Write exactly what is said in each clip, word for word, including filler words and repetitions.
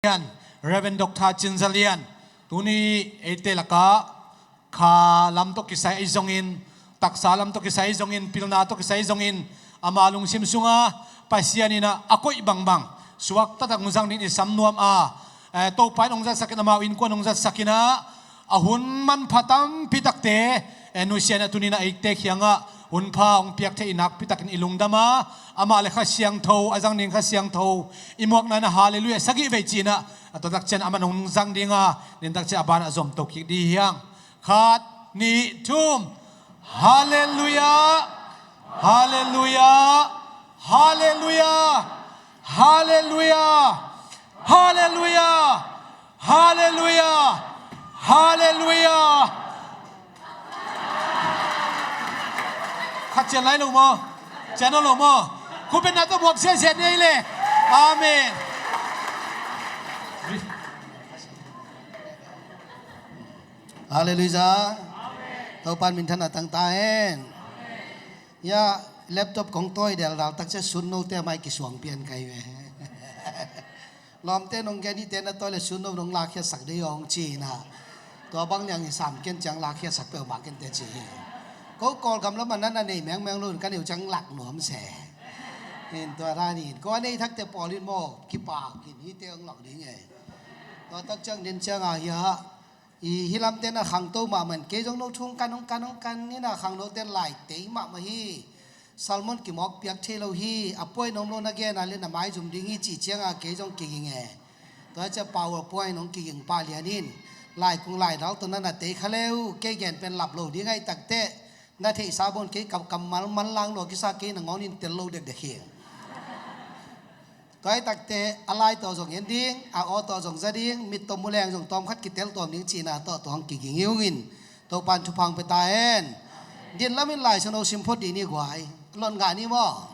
Lian, Reverend Doctor Cin Za Lian, tuni eite lakah kha lam tawh kisai ahi zongin, taksa lam tawh kisai ahi zongin, pilna tawh kisai ahi zongin, ama lungsim sungah Pasian in ah a koih bangbang suak taktak hong zang dingin i sam nuam a, eh, Topa in hong zatsak in, amau innkuan hong zatsak in ah, a hun manpha tampi takte, eh, nusia in ah tuni in ah eite kiangah hun pha hong piak thei i nakpi takin i lungdam a, amah le Kha Siangtho, a zang ding Kha Siangtho i muakna in ah Halleluiah sagih vei ci in ah, a tua tak ciang amah in hong zang ding a, nidang tak ciang a banah zom to kik ding hi hang. Khat, nih, thum. Halleluiah. Halleluiah. Halleluiah. Halleluiah. Halleluiah. Halleluiah. Halleluiah. Khat cian lai lo maw? Cian lo maw? Khut beng na tawh muak ziahziah ni ei le. Amen. Halleluiah. Topa in minthanna tang ta hen. Ya, laptop kong tawi deldal tak ciang sun note mai kisuang pian kai ve. Lawmte nong gen hite na tawi le sun no nong lakkhiatsak dei hong ci in ah. Tua bang liang hi sam ken ciang lakkhiatsak peuhmah ken te ci hi. Ko Kawlgam lamah na na nei mengmeng lo in ka neu ciang lak nuam se. In tua dan in ko a nei thakte pawl in maw kipak in hite hong lak ding e. Tua tak ciang den ciang a hi a, i hi lamte na khangto mahmah in kei zong no thu hong kan hong kan hong kan in ah khangnote lai tei mahmah hi. Salmon kimawk piak thei lo hi. A point om lo na gen a le na maizum ding hi cih ciang a kei zong kiging e. Tua ciang PowerPoint hong kiging pah lian in lai kung lai dal tawh na na tei kha le uh kei gen pen lap lo ding ahi takteh na theihsa bawng kei kam kammal manlang lua kisa kei nangawn in tel lo dekdek hi. Tua hi takteh a lai tawh zong en ding, a aw tawh zong za ding, mit tawh muleng zong tawmkhat kitel tuam ding cihna tawh tua hong kiging hi ung in Topa in thupha hong pia ta hen. Din lam in Lai Siangtho sim phot dih ni guai. Lon ngah ni maw?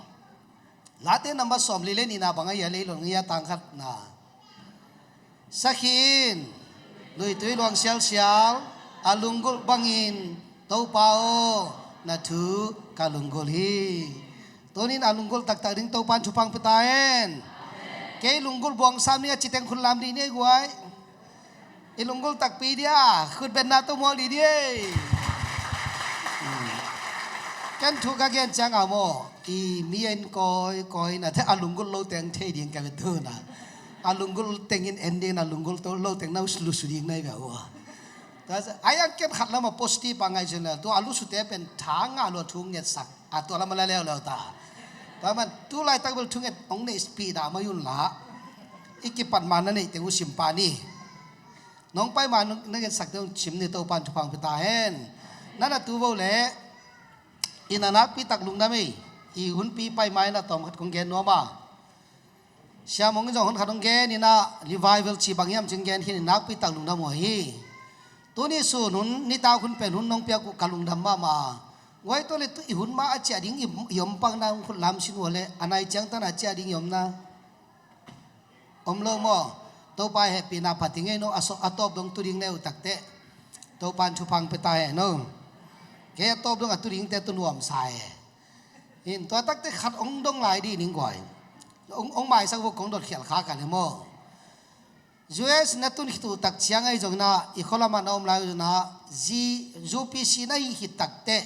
Late number sawm li le nihna bang a hia, lei lon ngia tang khatna. Sakhi in luitui luang sialsial a lunggulh bangin Topa aw na thu ka lunggulh hi. Tunin a lunggulh taktak ding Topa in thupha hong pia ta hen. Kei lunggulh buang sam ni a citeng khut lam dih ni ei guai. I lunggulh takpi dia khut benna tawh muak dih dih ei. Ken thu ka gen ciang a maw i mi en kawi kawi na te a lunggulh lo teng thei ding ka ve tu na. A lunggulh tengin en ding na lunggulh to lo teng na lusu ding na i ve ua. Tua a yang ken khat lam a positive a ngai zin la tua a lusute pen tha ngah lua thu ngetsak a tua lam a la leuleu ta. Tua man tu laitak bel thunget hong neih speed a mai un la i kipat ma na neih teng uh sim pah ni. Nong pai ma na ngetsak teng uh sim ni Topa in thupha hong pia ta hen. Na na tu vo le i na nakpi tak lungdam ei. I hunpi pai ma i na tawm khat kong gen nuam a. Siamong in zong hun khat hong gen in ah revival ci bang hiam cin gen khin in nakpi tak lungdam uh hi. Tuni sun hun nitak hun pen hun nong piak uh ka lungdam mahmah. Guai tawh le tu i hun mah a ciah ding i, i om pakna hong khut lam sin uh le a nai ciang tan a ciah ding i omna om lo maw? Topa i hehpihna phat ding ei no a, a tawp dong tu ding le uh takteh Topa in thupha hong pia ta hen no. Kei a tawp dong a tu dingte tu nuamsa e. In tua takteh khat hong dong lai dih ning guai. Hong, hong maisak vok kong dot khial kha ka le maw? U S na tun khit uh tak ciang ahi zongin ah i khualam ah na om lai uh zongin ah zi U P C na hih khit takteh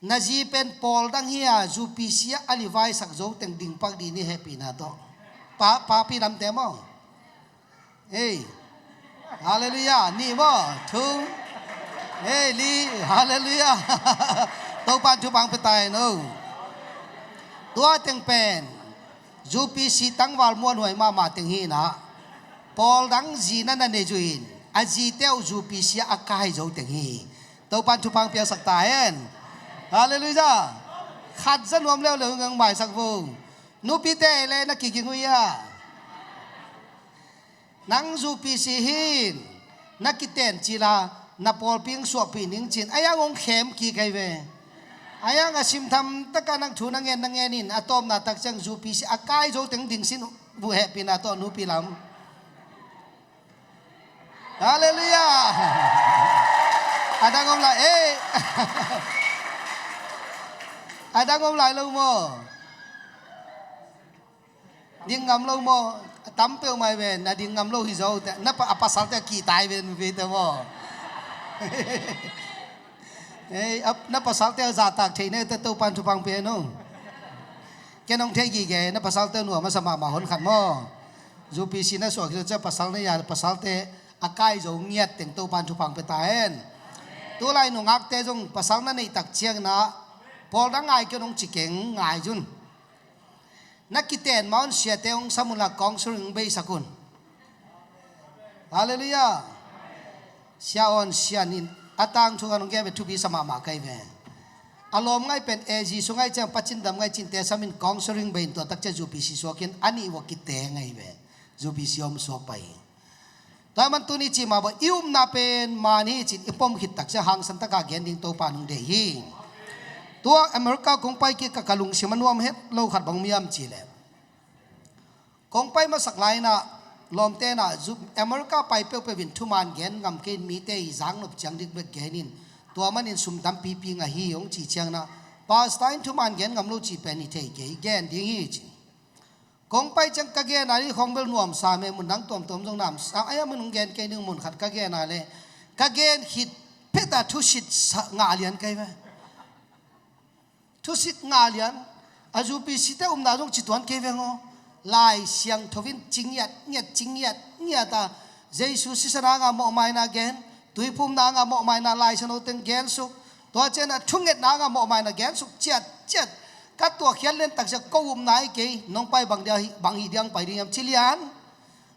na zi pen pawl dang hi a U P C ah a livaisak zo teng ding pak dih ni hehpihna tawh. Pa, papi lamte maw? Ei. Halleluiah. Nih maw? Thum. Ei, li. Halleluiah. Topa in thupha hong pia ta hen no. Tua teng pen U P C tangval muanhuai mahmah teng hi in ah pawl dang zi na na nei uh in a zite uh U P C ah a kai zo teng hi. Topa in thupha hong piaksak ta hen. Halleluiah. Khat za nuam leuleu ngang maisak vo. Nupite le na kiging uh ia. Nang U P C hi in na kiten cila na pawlpi hong suahpih ning cin a yang hong khem kik ahi ve. A yang a simtham taka nang thu na ngen na ngen in a tawpna tak ciang U P C a kai zo teng ding sin uh hehpihna tawh nupi lam. Halleluiah. A dang om lai ei. A dang om lai lo maw? Ding ngam lo maw? A tam peuhmah hi ve, na ding ngam lo hi zo te, na pa, a pasalte a kihtai ve, mi ve te maw. Ei, a, na pasalte a zahtak thei ne te, Topan thupha pia hen aw. Ken hong thei gige, na pasalte nuam a sa mahmah hon khat maw. Zu pi si na suak hi lo cia pasal na ya, pasalte a kai zo ngiat teng Topan thupha pia ta hen. Tulai nungakte zong pasal na neih tak ciangin ah, pawl na ngai kei un hong ci keng, ngai zun. Na kiten mah un siate hong sam un la counseling hong beisak un. Halleluiah. Sia awn sian in a tangthu khat hong gen ve, thupi sa mahmah ka hi ve. A lawm ngaih pen A G sung ngaih ciang pacin dam ngaih cinte sam in counseling bei in tua tak ciang zu pi si suak in a nih vua kite ngaih ve. Zu pi si om suak pai hi. Tua ahih man tuni cih mah bang i upna pen man hi cin i pom khit tak ciang hangsan taka gen ding Topa nong deih hi. Tua America kong pai kik a ka lungsim a nuam het lo khat bang om hiam cih leh, kong pai masak lai in ah lawmte in ah zu-, America pai peuhpeuh in thuman gen ngam kei in mite i zaknop ciang dik bek gen in tua manin sum tampipi ngah hi hong cih ciangin ah pastor in thuman gen ngam lo cih pen i thei kei, gen ding hi ci. Kong pai ciang ka gen a, i khawng bel nuamsa me, mun dang tuamtuam zong nuamsa, a, a mun hong gen kei ning, mun khat ka gen a leh ka gen khit phet a thusit sa, ngah lian kei ve. Thusit ngah lian. A zu pi site upna zong ci tuan kei ve ngaw. Lai Siangtho in ci ngiat ngiat, ci ngiat ngiat a, Jesu sisan a ngah mawhmaina gen, tuiphumna a ngah mawhmaina Lai Siangtho teng gen suk. Tua ciang a thungetna a ngah mawhmaina gen suk ciat ciat. Ka tuakkhiat lian tak ciang ko upna hi kei, nong pai bang dia hi, bang hi diang pai ding hiam ci lian.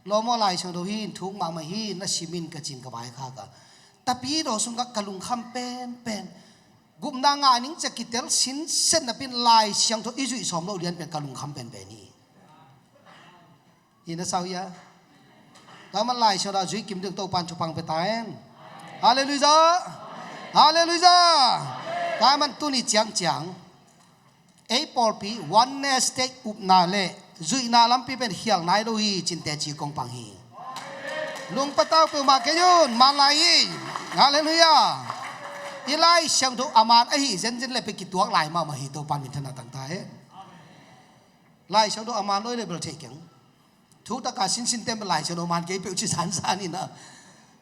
Lawm aw, Lai Siangtho hi in thuk mahmah hi, na sim in ka cin ka vaikhak a. Tapidaw sung ka, ka lungkham penpen. Gupna ngah ning ciang kitel sinsen napi in Lai Siangtho i zuih sawm loh lian pen ka lungkham penpen hi. Hi na sau hia? Tua ahih man Lai Siangtho a zui kim ding Topan thupha pia ta hen. Halleluiah. Halleluiah. Tua ahih man tuni ciangciang ei pawlpi Oneness te upna le zuihna lampi pen khial nai lo hi cin teci kong pang hi. Lungpatau peuhmah kei un, man lai hi. Halleluiah. I Lai Siangtho a man ahi zenzen le pen kituak lai mahmah hi, Topan minthanna tang ta hen. Lai Siangtho a man lo hi le bel thei keng. Thu taka sinsin tem Lai Siangtho man kei peuh ci sansan in ah.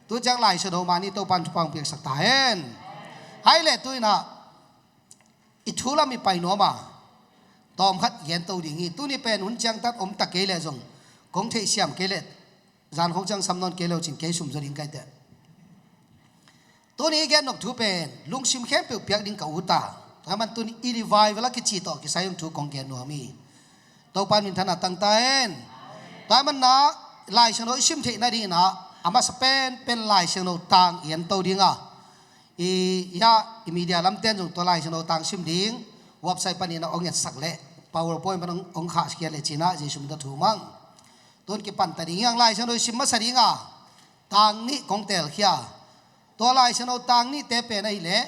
Tu ciang Lai Siangtho man hi, Topan thupha piaksak ta hen. Hai le tu in ah, i thu lam i pai nuam a, tawm khat gen to ding hi. Tuni pen hun ciangtat om ta kei leh zong kong theihsiam kei leh zan khong ciang sam nawn kei leu cin kei sum zaw ding ka hi teh. Tuni i gen nop thu pen lungsim khempeuh piak ding ka ut a, tua ahih man tuni i revival a kici tawh kisai hong thu kong gen nuam hi. Topan minthanna tang ta hen. Tua ahih man na Lai Siangtho i sim theih nading in ah a masa penpen Lai Siangtho tang i en to ding a, i, ya, i media lamten zong tua Lai Siangtho tang sim ding, website panin a hong etsak leh PowerPoint pan hong, hong khahkhia leh cin ah Jesu min tawh thum ing. Tun kipan ta ding hi hang, Lai Siangtho i sim masa ding a, tang nih kong teelkhia. Tua Lai Siangtho tang nihte pen ahih leh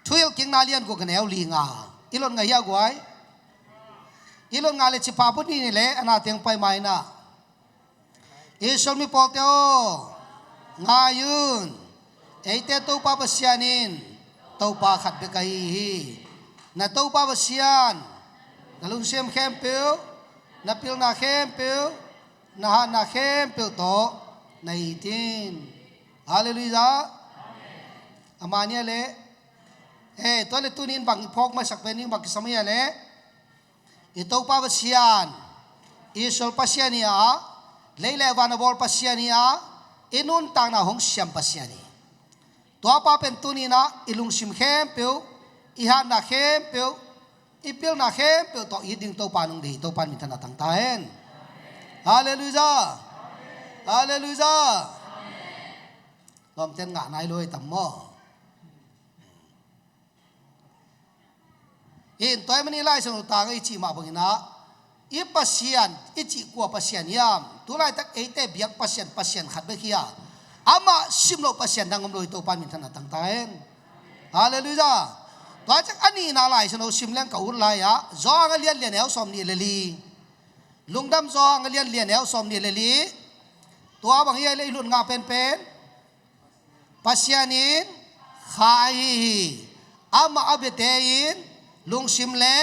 Thuhilhkikna lian guk a neu li nga. I lot ngah hia guai? I lot ngah le cipha put ni le a na teng pai mai na. Israel mi pawlte aw, ngai un. Eite Topa Pasian in Topa khat bek ahi hi. Na Topa Pasian na lungsim khempeuh, na pilna khempeuh, na hatna khempeuh tawh na it in. Halleluiah. A man hia le. Eh, tua le tuni in bang i phawk masak pen ding, bang kisam hia le. I Topa Pasian, Israel Pasian hi a, lei le van a bawl Pasian hi a, i nuntakna hong siam Pasian hi. Tua pa pen tuni in ah i lungsim khempeuh, i hatna khempeuh, i pilna khempeuh tawh it ding Topa nong deih hi. Topa minthanna tang ta hen. Halleluiah. Halleluiah. Lawmten ngah nai lo hi tam maw? In tua ahih man i Lai Siangtho tang i cih mah bangin ah, i Pasian i cih kua Pasian hiam? Tulaitak eite biak Pasian, Pasian khat bek hi a, amah sim loh Pasian dang om lo hi. Topa minthanna tang ta hen. Halleluiah. Tua ciang a nihna Lai Siangtho sim leng ka ut lai ah, Johan a lian li a neu sawm nih le li. Lungdam Johan a lian li a neu sawm nih le li. Tua bang hia le i lut ngah penpen Pasian in kha ahi hi. Amah a biate in lungsim le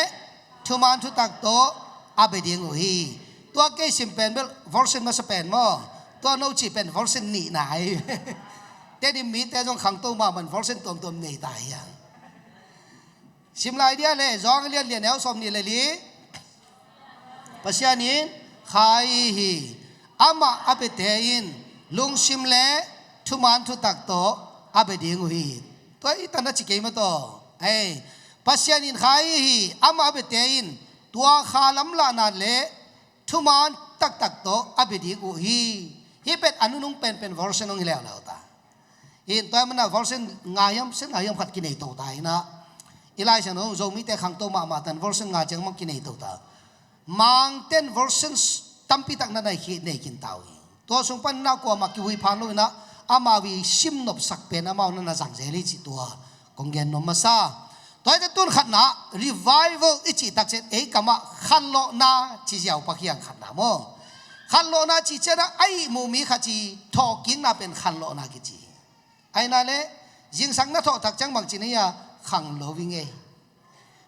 thuman thutak tawh a bia ding uh hi. Tua kei sim pen bel version masa pen maw? Tua no cih pen version nihna hi. Tedim mite zong khangto mahmah in version tuamtuam nei ta hi a. Sim lai dia le, Johan lian li, a neu sawmnih le li. Pasian in kha ahi hi. Amah a biate in lungsim le thuman thutak tawh a bia ding uh hi. Tua i tan a ci kei mah tawh. Ei, Pasian in kha ahi hi. Amah a biate in tua kha lamlahna le thuman taktak tawh a bia ding uh hi. Hih pen a nunung penpen version hong hi leuleu ta. Hih tua ahih manin version nga hiam, sia nga hiam khat kinei to ta hi na. I Lai Siangtho Zomite khangto mahmah tan version nga ciang mang kinei to ta. Mangten version tampi tak na nei khin, nei khin ta uh hi. Tua sung pan na kuamah kihui phan lo hi na, amau i sim nopsak pen amau na na zang zel hi cih tua kong gen nuam masa. Tua hi teh tun khatna, revival i cih takciang ei kamah khanlawhna ci ziau pakhiang khatna maw? Khanlawhna cih ciangin a ihmu mi khat ci thawhkikna pen khanlawhna kici hi. Ahi na le, zingsang na thawh takciang bang ci na hi a, khang lo hi ngei.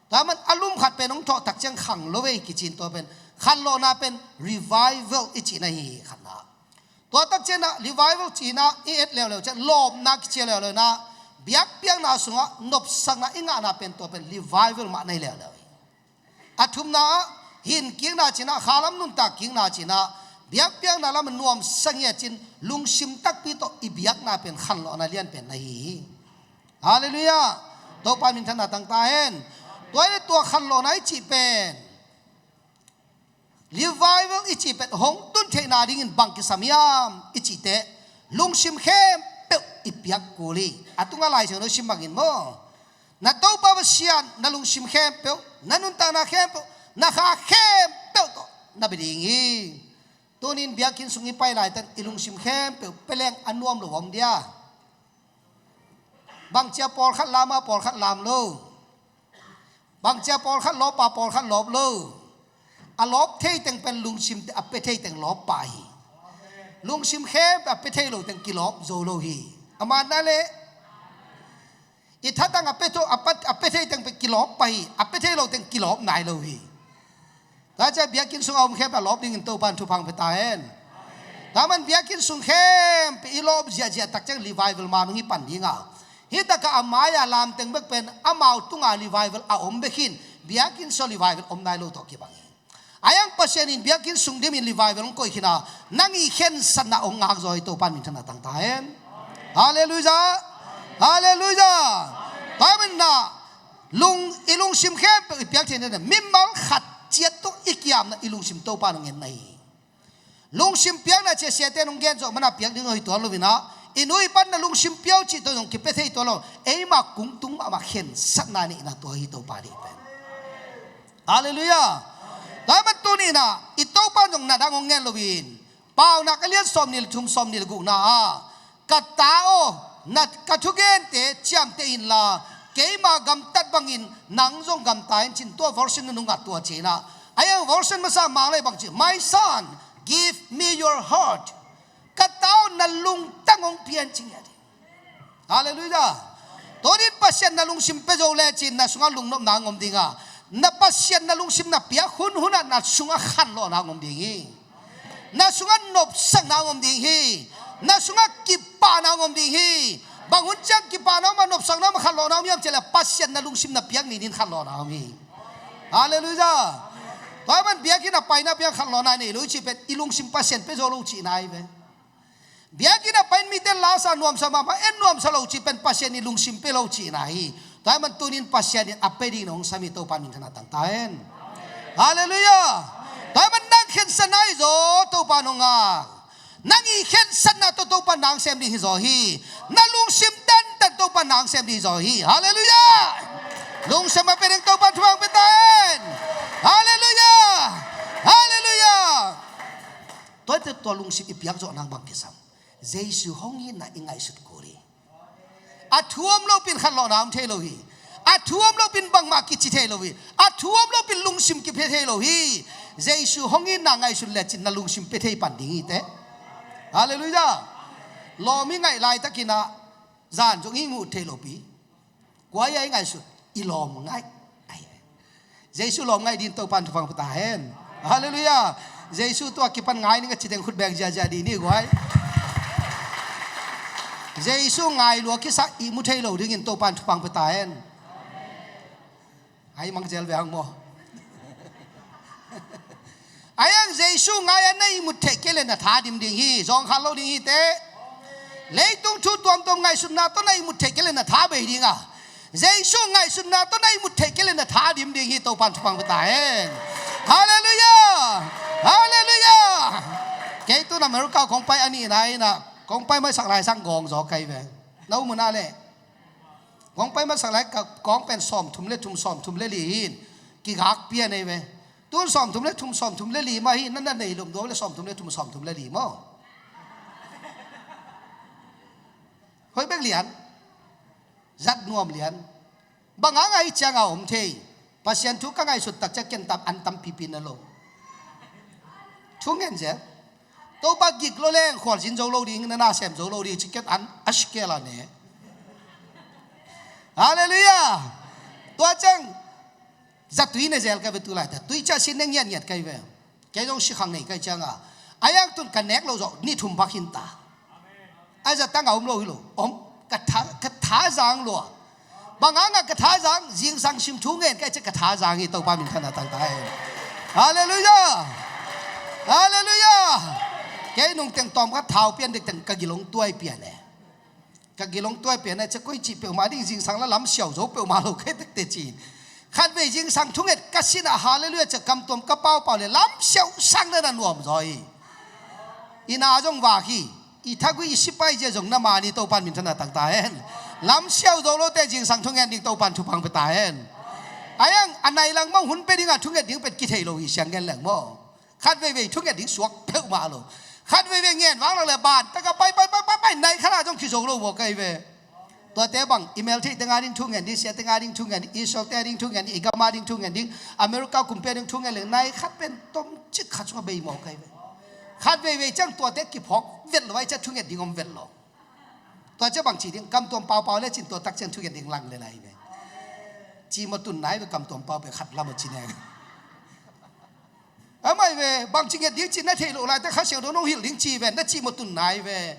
Tua man a lum khat pen hong thawh takciang khang lo hi kici in tua pen khanlawhna pen revival i cihna hi khatna. Tua takciangin ah revival cihna i et leuleu ciang lawpna kici leuleu na, biakpiakna sungah nopsakna i ngahna pen tua pen revival mah na hi leuleu hi. A thumna ah hinkikna cihna, khalam nuntak kikna cihna, biakpiakna lam nuamsa ngiat cin lungsim takpi tawh i biakna pen khanlawhna lianpen na hi hi. Halleluiah. Topa minthanna tang ta hen. Tua hi le tua khanlawhna i cih pen, revival i cih pen hong tun theihna dingin bang kisam hiam i cih teh, lungsim khempeuh i piak kul hi. A tungah Lai Siangtho sim bangin maw? Na Topa Pasian na lungsim khempeuh, na nuntakna khempeuh, na kha khempeuh tawh na bia ding hi. Tunin biakinn sung i pai laitak i lungsim khempeuh pia leng a nuam lo om dia. Bangcia pawlkhat lam a pawlkhat lam lo. Bangcia pawlkhat lawp a pawlkhat lawp lo. A lawp thei teng pen lungsim a pia thei teng lawp pah hi. Lungsim khempeuh a pia thei lo teng kilawp zo lo hi. A matna le i thatang a pia tho-, a pat-, a pia thei teng pen kilawp pah hi. A pia thei lo teng kilawp nai lo hi. Tua ciang biakinn sung a om khempeuh a lawp dingin Topa in thupha hong pia ta hen. Tua man biakinn sung khempeuh i lawp ziahziah takciang revival man hong hi pan ding a. Hih takah a mai-a lam teng bek pen amau tungah revival a om bek hi in, biakinn sung revival om nai lo tawh kibang hi. A iang Pasian in biakinn sung dimin revival hong koih khin a, nang i khensatna hong ngak zaw hi. Topa in minthanna tang ta hen. Halleluiah. Halleluiah. Tua man na lung, i lungsim khempeuh i piak theihna, mimal khat ciat tawh i kiamna i lungsim Topa in hong ngen na hi. Lungsim piakna ci a siate in hong gen zawh man a piak ding ahi tuan lo in ah, i nu i pa in na lungsim pia un cih tawh zong kipia thei tuan lo. Eima kungtung mahmah khensatna neihna tua hi Topa deih pen. Halleluiah. Tua man tuni in ah i Topa in zong na dang hong ngen lo in, Paunak a lian sawmnih le thum, sawmnih le gukna ah, ka ta aw, na ka thugente ciamteh inla, keima gamtat bangin nang zong gamta in, ci-in tua version nunung ah tua ci-in ah, a iang version masa mang lei bang ci, "My son, give me your heart." Ka ta aw, na lungtang hong pia in, ci ngiat hi. Halleluiah. Tunin Pasian na lungsim pia zo lecin na sungah lungnopna hong om ding a, na Pasian na lungsim na piak hunhun ah na sungah khanlawhna hong om ding hi. Na sungah nopsakna hong om ding hi. Na sungah kipahna hong om ding hi. Bang hun ciang kipahna om a, nopsakna om a, khanlawhna om hiam cih leh Pasian na lungsim na piak ni-in khanlawhna om hi. Halleluiah. Tua man biakinn a paina piang khanlawhna nei lo i cih pen i lungsim Pasian pia zo lo cihna hi ve. Biakinn a pai-in mite lasa nuamsa mahmah, en nuamsa lo cih pen Pasian i lungsim pia lo cihna hi. Tua man tunin Pasian in a pia ding na hong sam hi. Topa minthanna tang ta hen. Halleluiah. Tua man nang khensatna hi zaw Topa in hong ngak. Nang i khensatna tawh Topa in na hong sem ding hi zaw hi. Na lungsim dandan Topa in na hong sem ding hi zaw hi. Halleluiah. Lungsim a pia ding Topa in thupha hong pia ta hen. Halleluiah. Halleluiah. Tua hi teh tua lungsim i piak zawh nang bang kisam? Jesu hong itna i ngaihsut kul hi. A thu om lopin khanlawhna om thei lo hi. A thu om lopin bangmah kici thei lo hi. A thu om lopin lungsim kipia thei lo hi. Jesu hong itna ngaihsut lecin na lungsim pia thei pan ding hi teh. Halleluiah. Lawm i ngaih laitakin ah zan zong i muh thei lopi. Kua i a i ngaihsut? I lawm ngaih. Ai, Jesu lawm ngaih dingin Topa in thupha hong pia ta hen. Halleluiah. Jesu tua kipan ngai ning a ci teng khut beng ziahziah dih ni guai. Jesu ngai lua kisa ihmu thei lo dingin Topan thupha pia ta hen. Ai mang zel ve hang maw? Ai ang Jesu ngai a na ihmut theih kei le na tha dim ding hi, zawng khat lo ding hi te. Leitung thu tuamtuam ngaihsutna tawh na ihmut theih kei le na tha bei ding a. Jesu ngaihsutna tawh na ihmut theih kei le na tha dim ding hi, Topan thupha pia ta hen. Halleluiah. Halleluiah. Kei tun America kong pai a nihna in ah, kong pai maisak lai sang gawng zaw kai ve. Na um uh na le. Kong pai maisak lai ka kong pen sawmthum le thum, sawmthum le li hi in. Kigak pian ei ve. Tun sawmthum le thum, sawmthum le li mah hi, na na nei lom dua le sawmthum le thum, sawmthum le li maw? Hoi bek lian. Zat nuam lian. Bang hang a hih ciang a om thei? Pasian thu ka ngaihsut tak ciang ken tam an tampipi na lo. Thu ngen zel. Topa gik lo leng khualzin zo lo ding, na na sem zo lo ding, ciket an a sikel a ne. Halleluiah. Tua ciang zatui ne zel ka ve tu lai ta. Tui ciah sin ne ngiatngiat kai ve. Kei zong sikhang nei kai cianga, a yang tun ka nek lo zawh ni thum bak hin ta. A zatang a om lo hi lo. Om, ka tha, ka tha zang lua. Bang hanga ka tha zang, zingsang sim thu ngen kai ciah ka tha zang hi, Topa min thana tangta hen. Halleluiah. Halleluiah. Kei nung teng tawm ka thau pian dek teng ka gilong tuai pian e. Ka gilong tuai pian a ciah koi cih peuhmah ding, zingsang la lam siau zo peuhmah lo kei tekte ci. Khatvei zingsang thunget ka sinah halleluiah ciah kamtuam ka paupau le lam siau sang na na nuam zaw hi. I na zong vak hi. I thagui i sipai zia zong na man hi, Topan min thana tangta hen. Lam siau zo lote zingsang thunget ding Topan thupha pia ta hen. A yang a nai lang mong hun pe dingah thunget ding pet kithei lo hi, siang gen leng maw? Khat veivei thunget ding suak peuhmah lo. Khat veivei ngen vang lak le ban taka pai pai pai pai pai nai khat ah zong kizo lo maw kai ve. Tuate bang i mel theih tengah ding thungen ding, sia tengah ding thungen ding, Israel te ding thungen ding, i gam ah ding thungen ding, America kumpi ah ding thungen leng nai khat pen tom cik khat sungah bei maw kai ve. Khat veivei ciang tuate kiphawk vet lo ai ciah thungen ding om vet lo. Tua ciah bang ci ding, kamtuam paupau le cin tua tak ciang thungen ding lang le lai ve. Ci maw tun nai ve kamtuam pau pe khat lam a ci neng. Amai ve, bang ci nget ding cin na thei lo lai te Kha Siangtho nong hilh ding ci ve, na ci maw tun nai ve.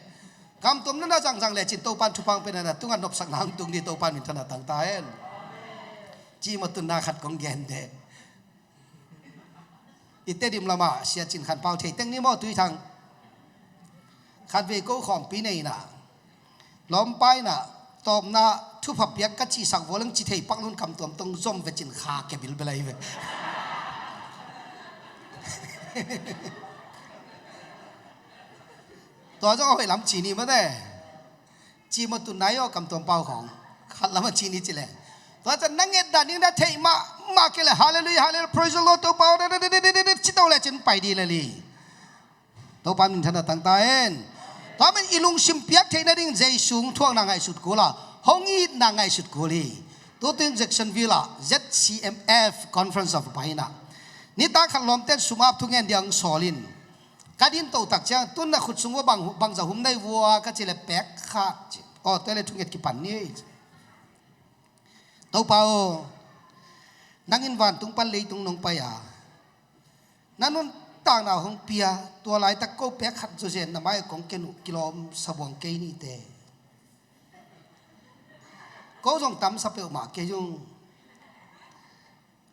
Kamtuam na na zangzang le cin Topan thupha pia na na tungah nopsak na hang tung ding Topan min thana tangta hen. Ci maw tun na khat kong gen de. I Tedim lamah sia cin khan pau thei teng ni maw tui thang. Khat vei ko khawmpi nei na. Lawmpa in ah tawpna thupha piak ka cihsak vua leng ci thei pak lun kamtuam tong zom ve cin kha ke bilbel ahi ve. Tua zong a hoih lam ci ni mate. Ci maw tun nai aw kamtuam pau khawng. Khat lam a ci ni ci leng. Tua cian na nget dan ding na theih mah mah ke le hallelujah, hallelujah, praise the Lord, Topa aw, ci to le cin pai di le li. Topa min thana tangta hen. Tua min i lungsim piak theih nading Jesu thuakna ngaihsut kul a, hong itna ngaihsut kul hi. Tutung Jacksonville ah Z C M F Conference of Paina. Nitak khat lawmten sumap thungen diang sawlin. Ka din to tak ciang tun na khut sung vua bang, bang za hum nei vua ka ci le pek khat ci. Aw, tua le thunget kipan ni. Topa aw, nangin vantung pan leitung nong pai a, na nuntakna hong pia, tua laitak ko pek khat zawzen na mai kong ken uh kilawm sabuang kei nite. Ko zong tamsa peuhmah kei zong.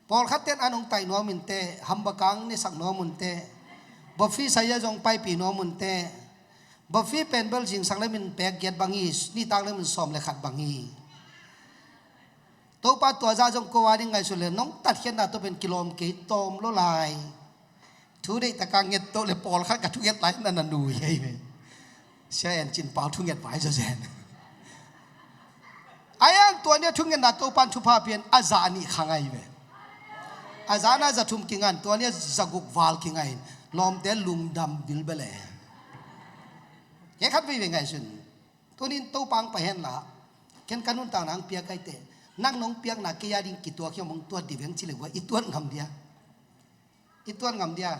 Pawlkhat ten an hong taih nuam in teh, hambakang nesak nuam un teh, bafi saya zong paipih nuam un teh, bafi pen bel zingsang le min pek giat bang hi, nitak le min sawm le khat bang hi. Topa tua zah zong ko a ding ngaihsut le nong tatkhiatna tawh pen kilawm kei tawm lo lai. Thu deih taka nget tawh le pawlkhat ka thunget lai na na nui hei ve. Sia en cin pau thunget vai zawzen. A yang tua nia thungetna Topan thupha pian a zah nih kha ngai ve. A zahna za thum kingan tua nia za guk val kingai. Lawmte lungdam bilbel e. Kei khat vei ve ngaihsun. Tunin Topa ang pai hen la. Ken ka nuntakna ang piak aite. Nang nong piakna kei a ding kituak hiam hong tuat di veng ci le gua i tuat ngam dia. I tuat ngam dia.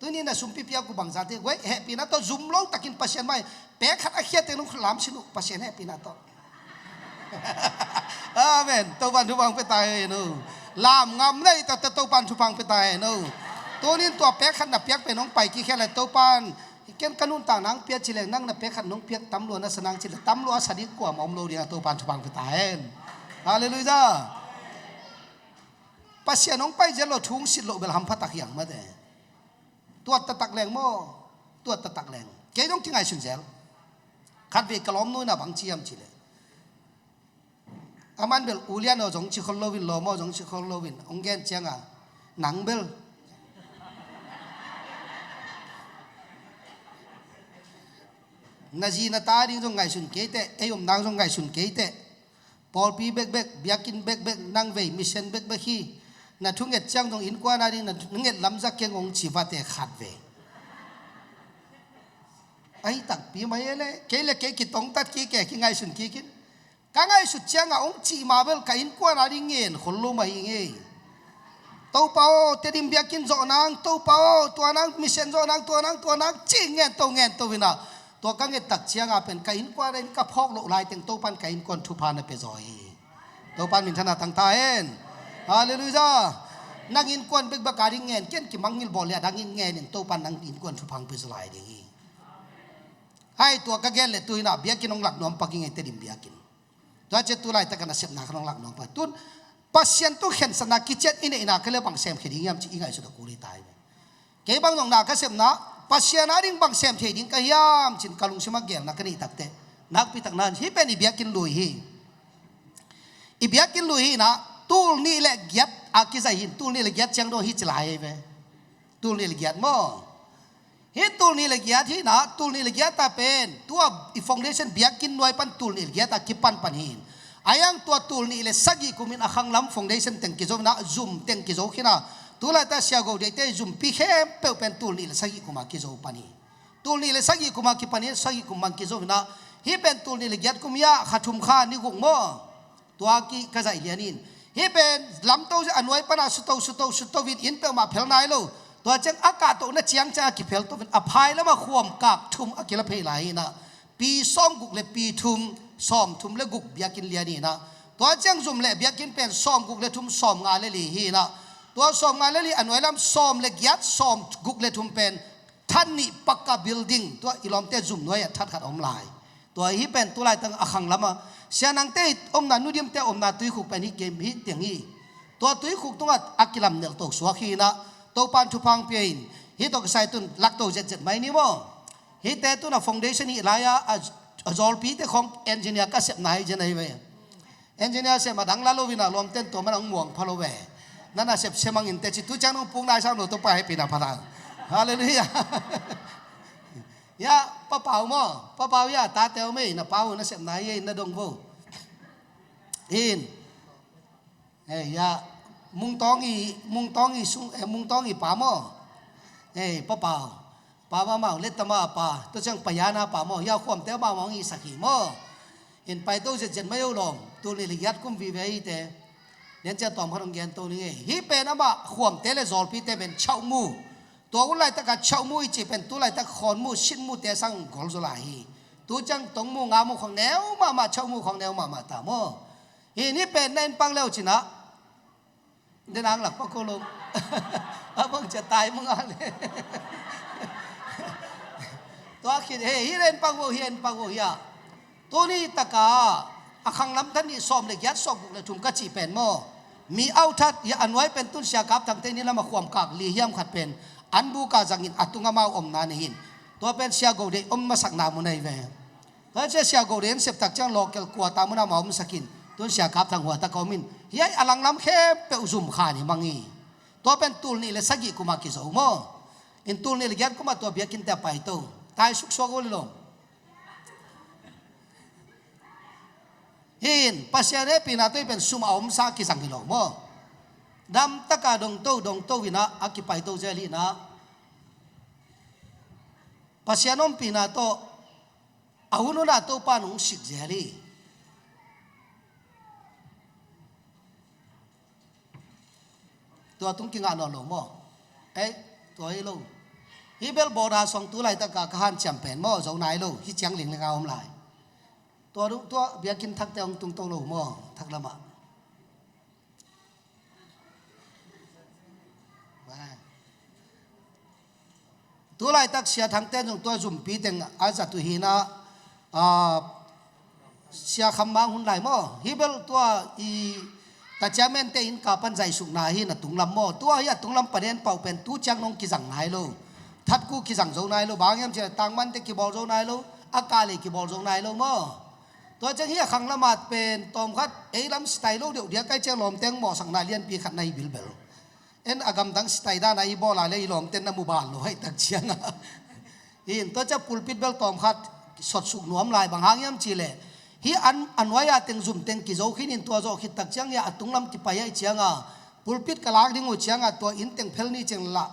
Tuni na sumpi piak uh bangzate guai hehpihna tawh zum lo takin Pasian mai pek khat a khiate nung lam sin uh Pasian hehpihna tawh. Amen. Topan thupha pia ta hen uh. Lam ngam nei ta ta Topan thupha pia ta hen uh. Tunin tua pek khat na piak pen hong pai kik hen la Topan, ken ka nuntak nang pia ci leng nang na pek khat nong piak tam lua na sa nang ci leng tam lua a sa ding kuamah om lo ding a Topan thupha hong pia ta hen. Halleluiah. Pasian hong pai zel lo thu hong sit loh bel hampha tak hiang mate. Tuat taktak leng maw? Tuat taktak leng. Kei dong kingaihsun zel. Khatvei ka lawmnu in a bang ci hiam ci leh, a man bel ulian aw zong ci khol loin, lawm aw zong ci khol loin hong gen cianga nang bel na zi na ta ding zong ngaihsun kei teh, ei omna zong ngaihsun kei teh. Pawlpi bekbek, biakinn bekbek, nang vei mission bekbek hi. Na thunget ciang zong innkuan a ding na thunget lamzak keng hong ci vate khatvei. Ahi takpi mah hi le, kei le kei kitongtat kik e, kingaihsun kik in. Ka ngaihsut ciangah hong cih mah bel ka innkuan a ding ngen khol lo mah hi ngei. Topa aw, Tedim biakinn zawh nang, Topa aw, tua nang, mission zawh nang, tua nang, tua nang, cih ngen to, ngen to inah. Tua ka ngettak ciangah pen ka innkuan a in ka phawk loh laiteng Topan ka innkuan thupha na pia zaw hi. Topan minthanna tangta hen. Halleluiah. Nang innkuan bekbek a ding ngen, ken kimangngilh bawl liah dang in ngen in Topan nang innkuan thupha hong pia zaw lai ding hi. Hai tua ka gen le tu inah biakinn hong lak nuam pak hi ngei Tedim biakinn. Tua ciah tu laitak a nasepna kha nong lak nuam pai. Tun Pasian tung khensatna kician i neihna kha le bang semkhia ding hiam ci i ngaihsut a kul hi ta hi ve. Kei bang zong na ka sepna Pasian a ding bang sem thei ding ka hiam cin ka lungsim a gelna ka neih takteh nakpi takna hih pen i biakinn lui hi. I biakinn lui hi inah tul nih le giat a kizai hi in tul nih le giat ciang dong hi ci lai hi ve. Tul nih le giat maw? Hih tul nih le giat hi inah, tul nih le giat ah pen tua i foundation biakinn nuai pan tul nih le giat ah kipan pan hi in. A iang tua tul nih le sagih kum in a khanglam foundation teng kizo inah, zum teng kizo khin a. Tu laitak Sia Go Deite zumpi khempeuh pen tul nih le sagih kum a kizo pan hi. Tul nih le sagih kum a kipan hi, sagih kum bang kizo inah. Hih pen tul nih le giat kum hi a, kha thum kha ni guk maw? Tua ki ka zaih lian in. Hih pen lamto zia a nuai pana suto, suto, suto in inn peuhmah phel nai lo. Tua ciang a kahtohna ciang ciang a kiphel to in a phai lama khuam kak thum a kila phei lai inah. Pi sawm guk le pi thum, sawm thum le guk biakinn lian inah. Tua ciang zum le biakinn pen sawm guk le thum, sawm nga le li hi inah. Tua sawm nga le li a nuai lam sawm le giat, sawm guk le thum pen Than nih pakka building, tua i lawmte zum nuai ah that khat a om lai. Tua hih pen tu laitak a khang lama Sia Nangte omna, Nu Dimte omna tuikhuk pen hih kem hih tiang hi. Tua tuikhuk tungah a kilam nelh to suak hi inah Topan thupha hong pia in hih tawh kisai tun lak to zetzet mai ni maw? Hihte tun a foundation hih lai-a a, a zawlpite khawng engineer ka sepna hi zen ahi ve. Engineer sem a dang la lo inah lawmten tua man a hong muang pha lo ve. Nana sep semang in teci tu ciang nong puk nai sam lo Topa hehpihna pha ta. Halleluiah. Ya, Pa Pau maw? Pa Pau ya, tate om ei, na pau na sepna hi ei, na dong vo. In. Ei, ya, Mungtawngi, Mungtawngi sung, eh, Mungtawngi pa maw? Ei, Pa Pau. Pa Mamau, Letama pa, tua ciang Payana pa maw, hia khuamte amau mawng i sakhi maw? In paito zetzet mai o lawm, tul nih le giat kum vive hite. Lian cia tawm khat hong gen to ning ei. Hih pen amah khuamte le zawlpite pen chauhmu. Tua u laitak a chauhmu i cih pen tu laitak khawnmu, sinmute sang gol zaw lai hi. Tu ciang tongmu, ngamu khawng neu mahmah, chauhmu khawng neu mahmah ta maw? Hih ni pen na in pang leu cinah. Denang lak pa ko lo. A bang cia tai manga le. Tua khit he, hi ren pang vo, hi ren pang vo hia. Tuni taka a khang lam than nih sawm le giat sawm guk le thum ka cih pen maw? Mi au that hia a nuai pen tun Sia Kap Thangte ni lama khuam kak li hiam khat pen an buka zangin a tunga mau omna nei hin. Tua pen Sia Go Dei om masakna mu nei ve. Tua cia Sia Go Dei an septak ciang local kua ta muna ma omsakin tun Sia Kap Thang hua taka omin. Hiai a langlam khempeuh zum khan hi mang hi. Tua pen tul nih le sagih kuma kizo maw? In tul nih le giat kuma tua biakinnte a paito. Tai suksuak uh le lawm. Hin Pasian hehpihna tawh pen sum a omsa kizang hi lo maw? Damtaka dongto dongto inah a kipaito zel hinah Pasian ompihna tawh a hun hunah Topa nong sik zel hi. Tua tung kingah nawn lo maw? Ei, tua hi lo. Hi bel bawda suang tu laitaka ka hanciam pen maw? Zo nai lo. Hi ciang linglinga om lai. Tua, tua biakinn thakte hong tungto lo maw? Thak lamah. Ba. Tu laitak Sia Thangte zong tua zumpi teng a zat uh hi na, ah, Sia Kham Mang hun lai maw? Hih bel tua i ta chairman te inn ka pan zaihsukna hi na tunglam maw? Tua hi a tunglam panen pauh pen tu ciang nong kizang nai lo. Thatku kizang zo nai lo. Bang hiam cih leh Tangmante kibawl zo nai lo. A Kalei kibawl zo nai lo maw? Tua ciang hi a khang lam ah pen tawmkhat ei lam sitai lo deuh diak ai ciang lawmteng mawhsakna lianpi khat na hi bilbel. En a gamdang sitai dan a i bawl a le i lawmten na mu bal lo aih tak ciang a. In tua ciang pulpit bel tawmkhat sotsuk nuam lai, bang hang hiam cih leh hih an a nuai a teng zum teng kizo khin in tua zawh khit tak ciang hi a tunglam kipai aih ciang a pulpit ka lak ding uh ciang a tua inn teng phel ni ciang lah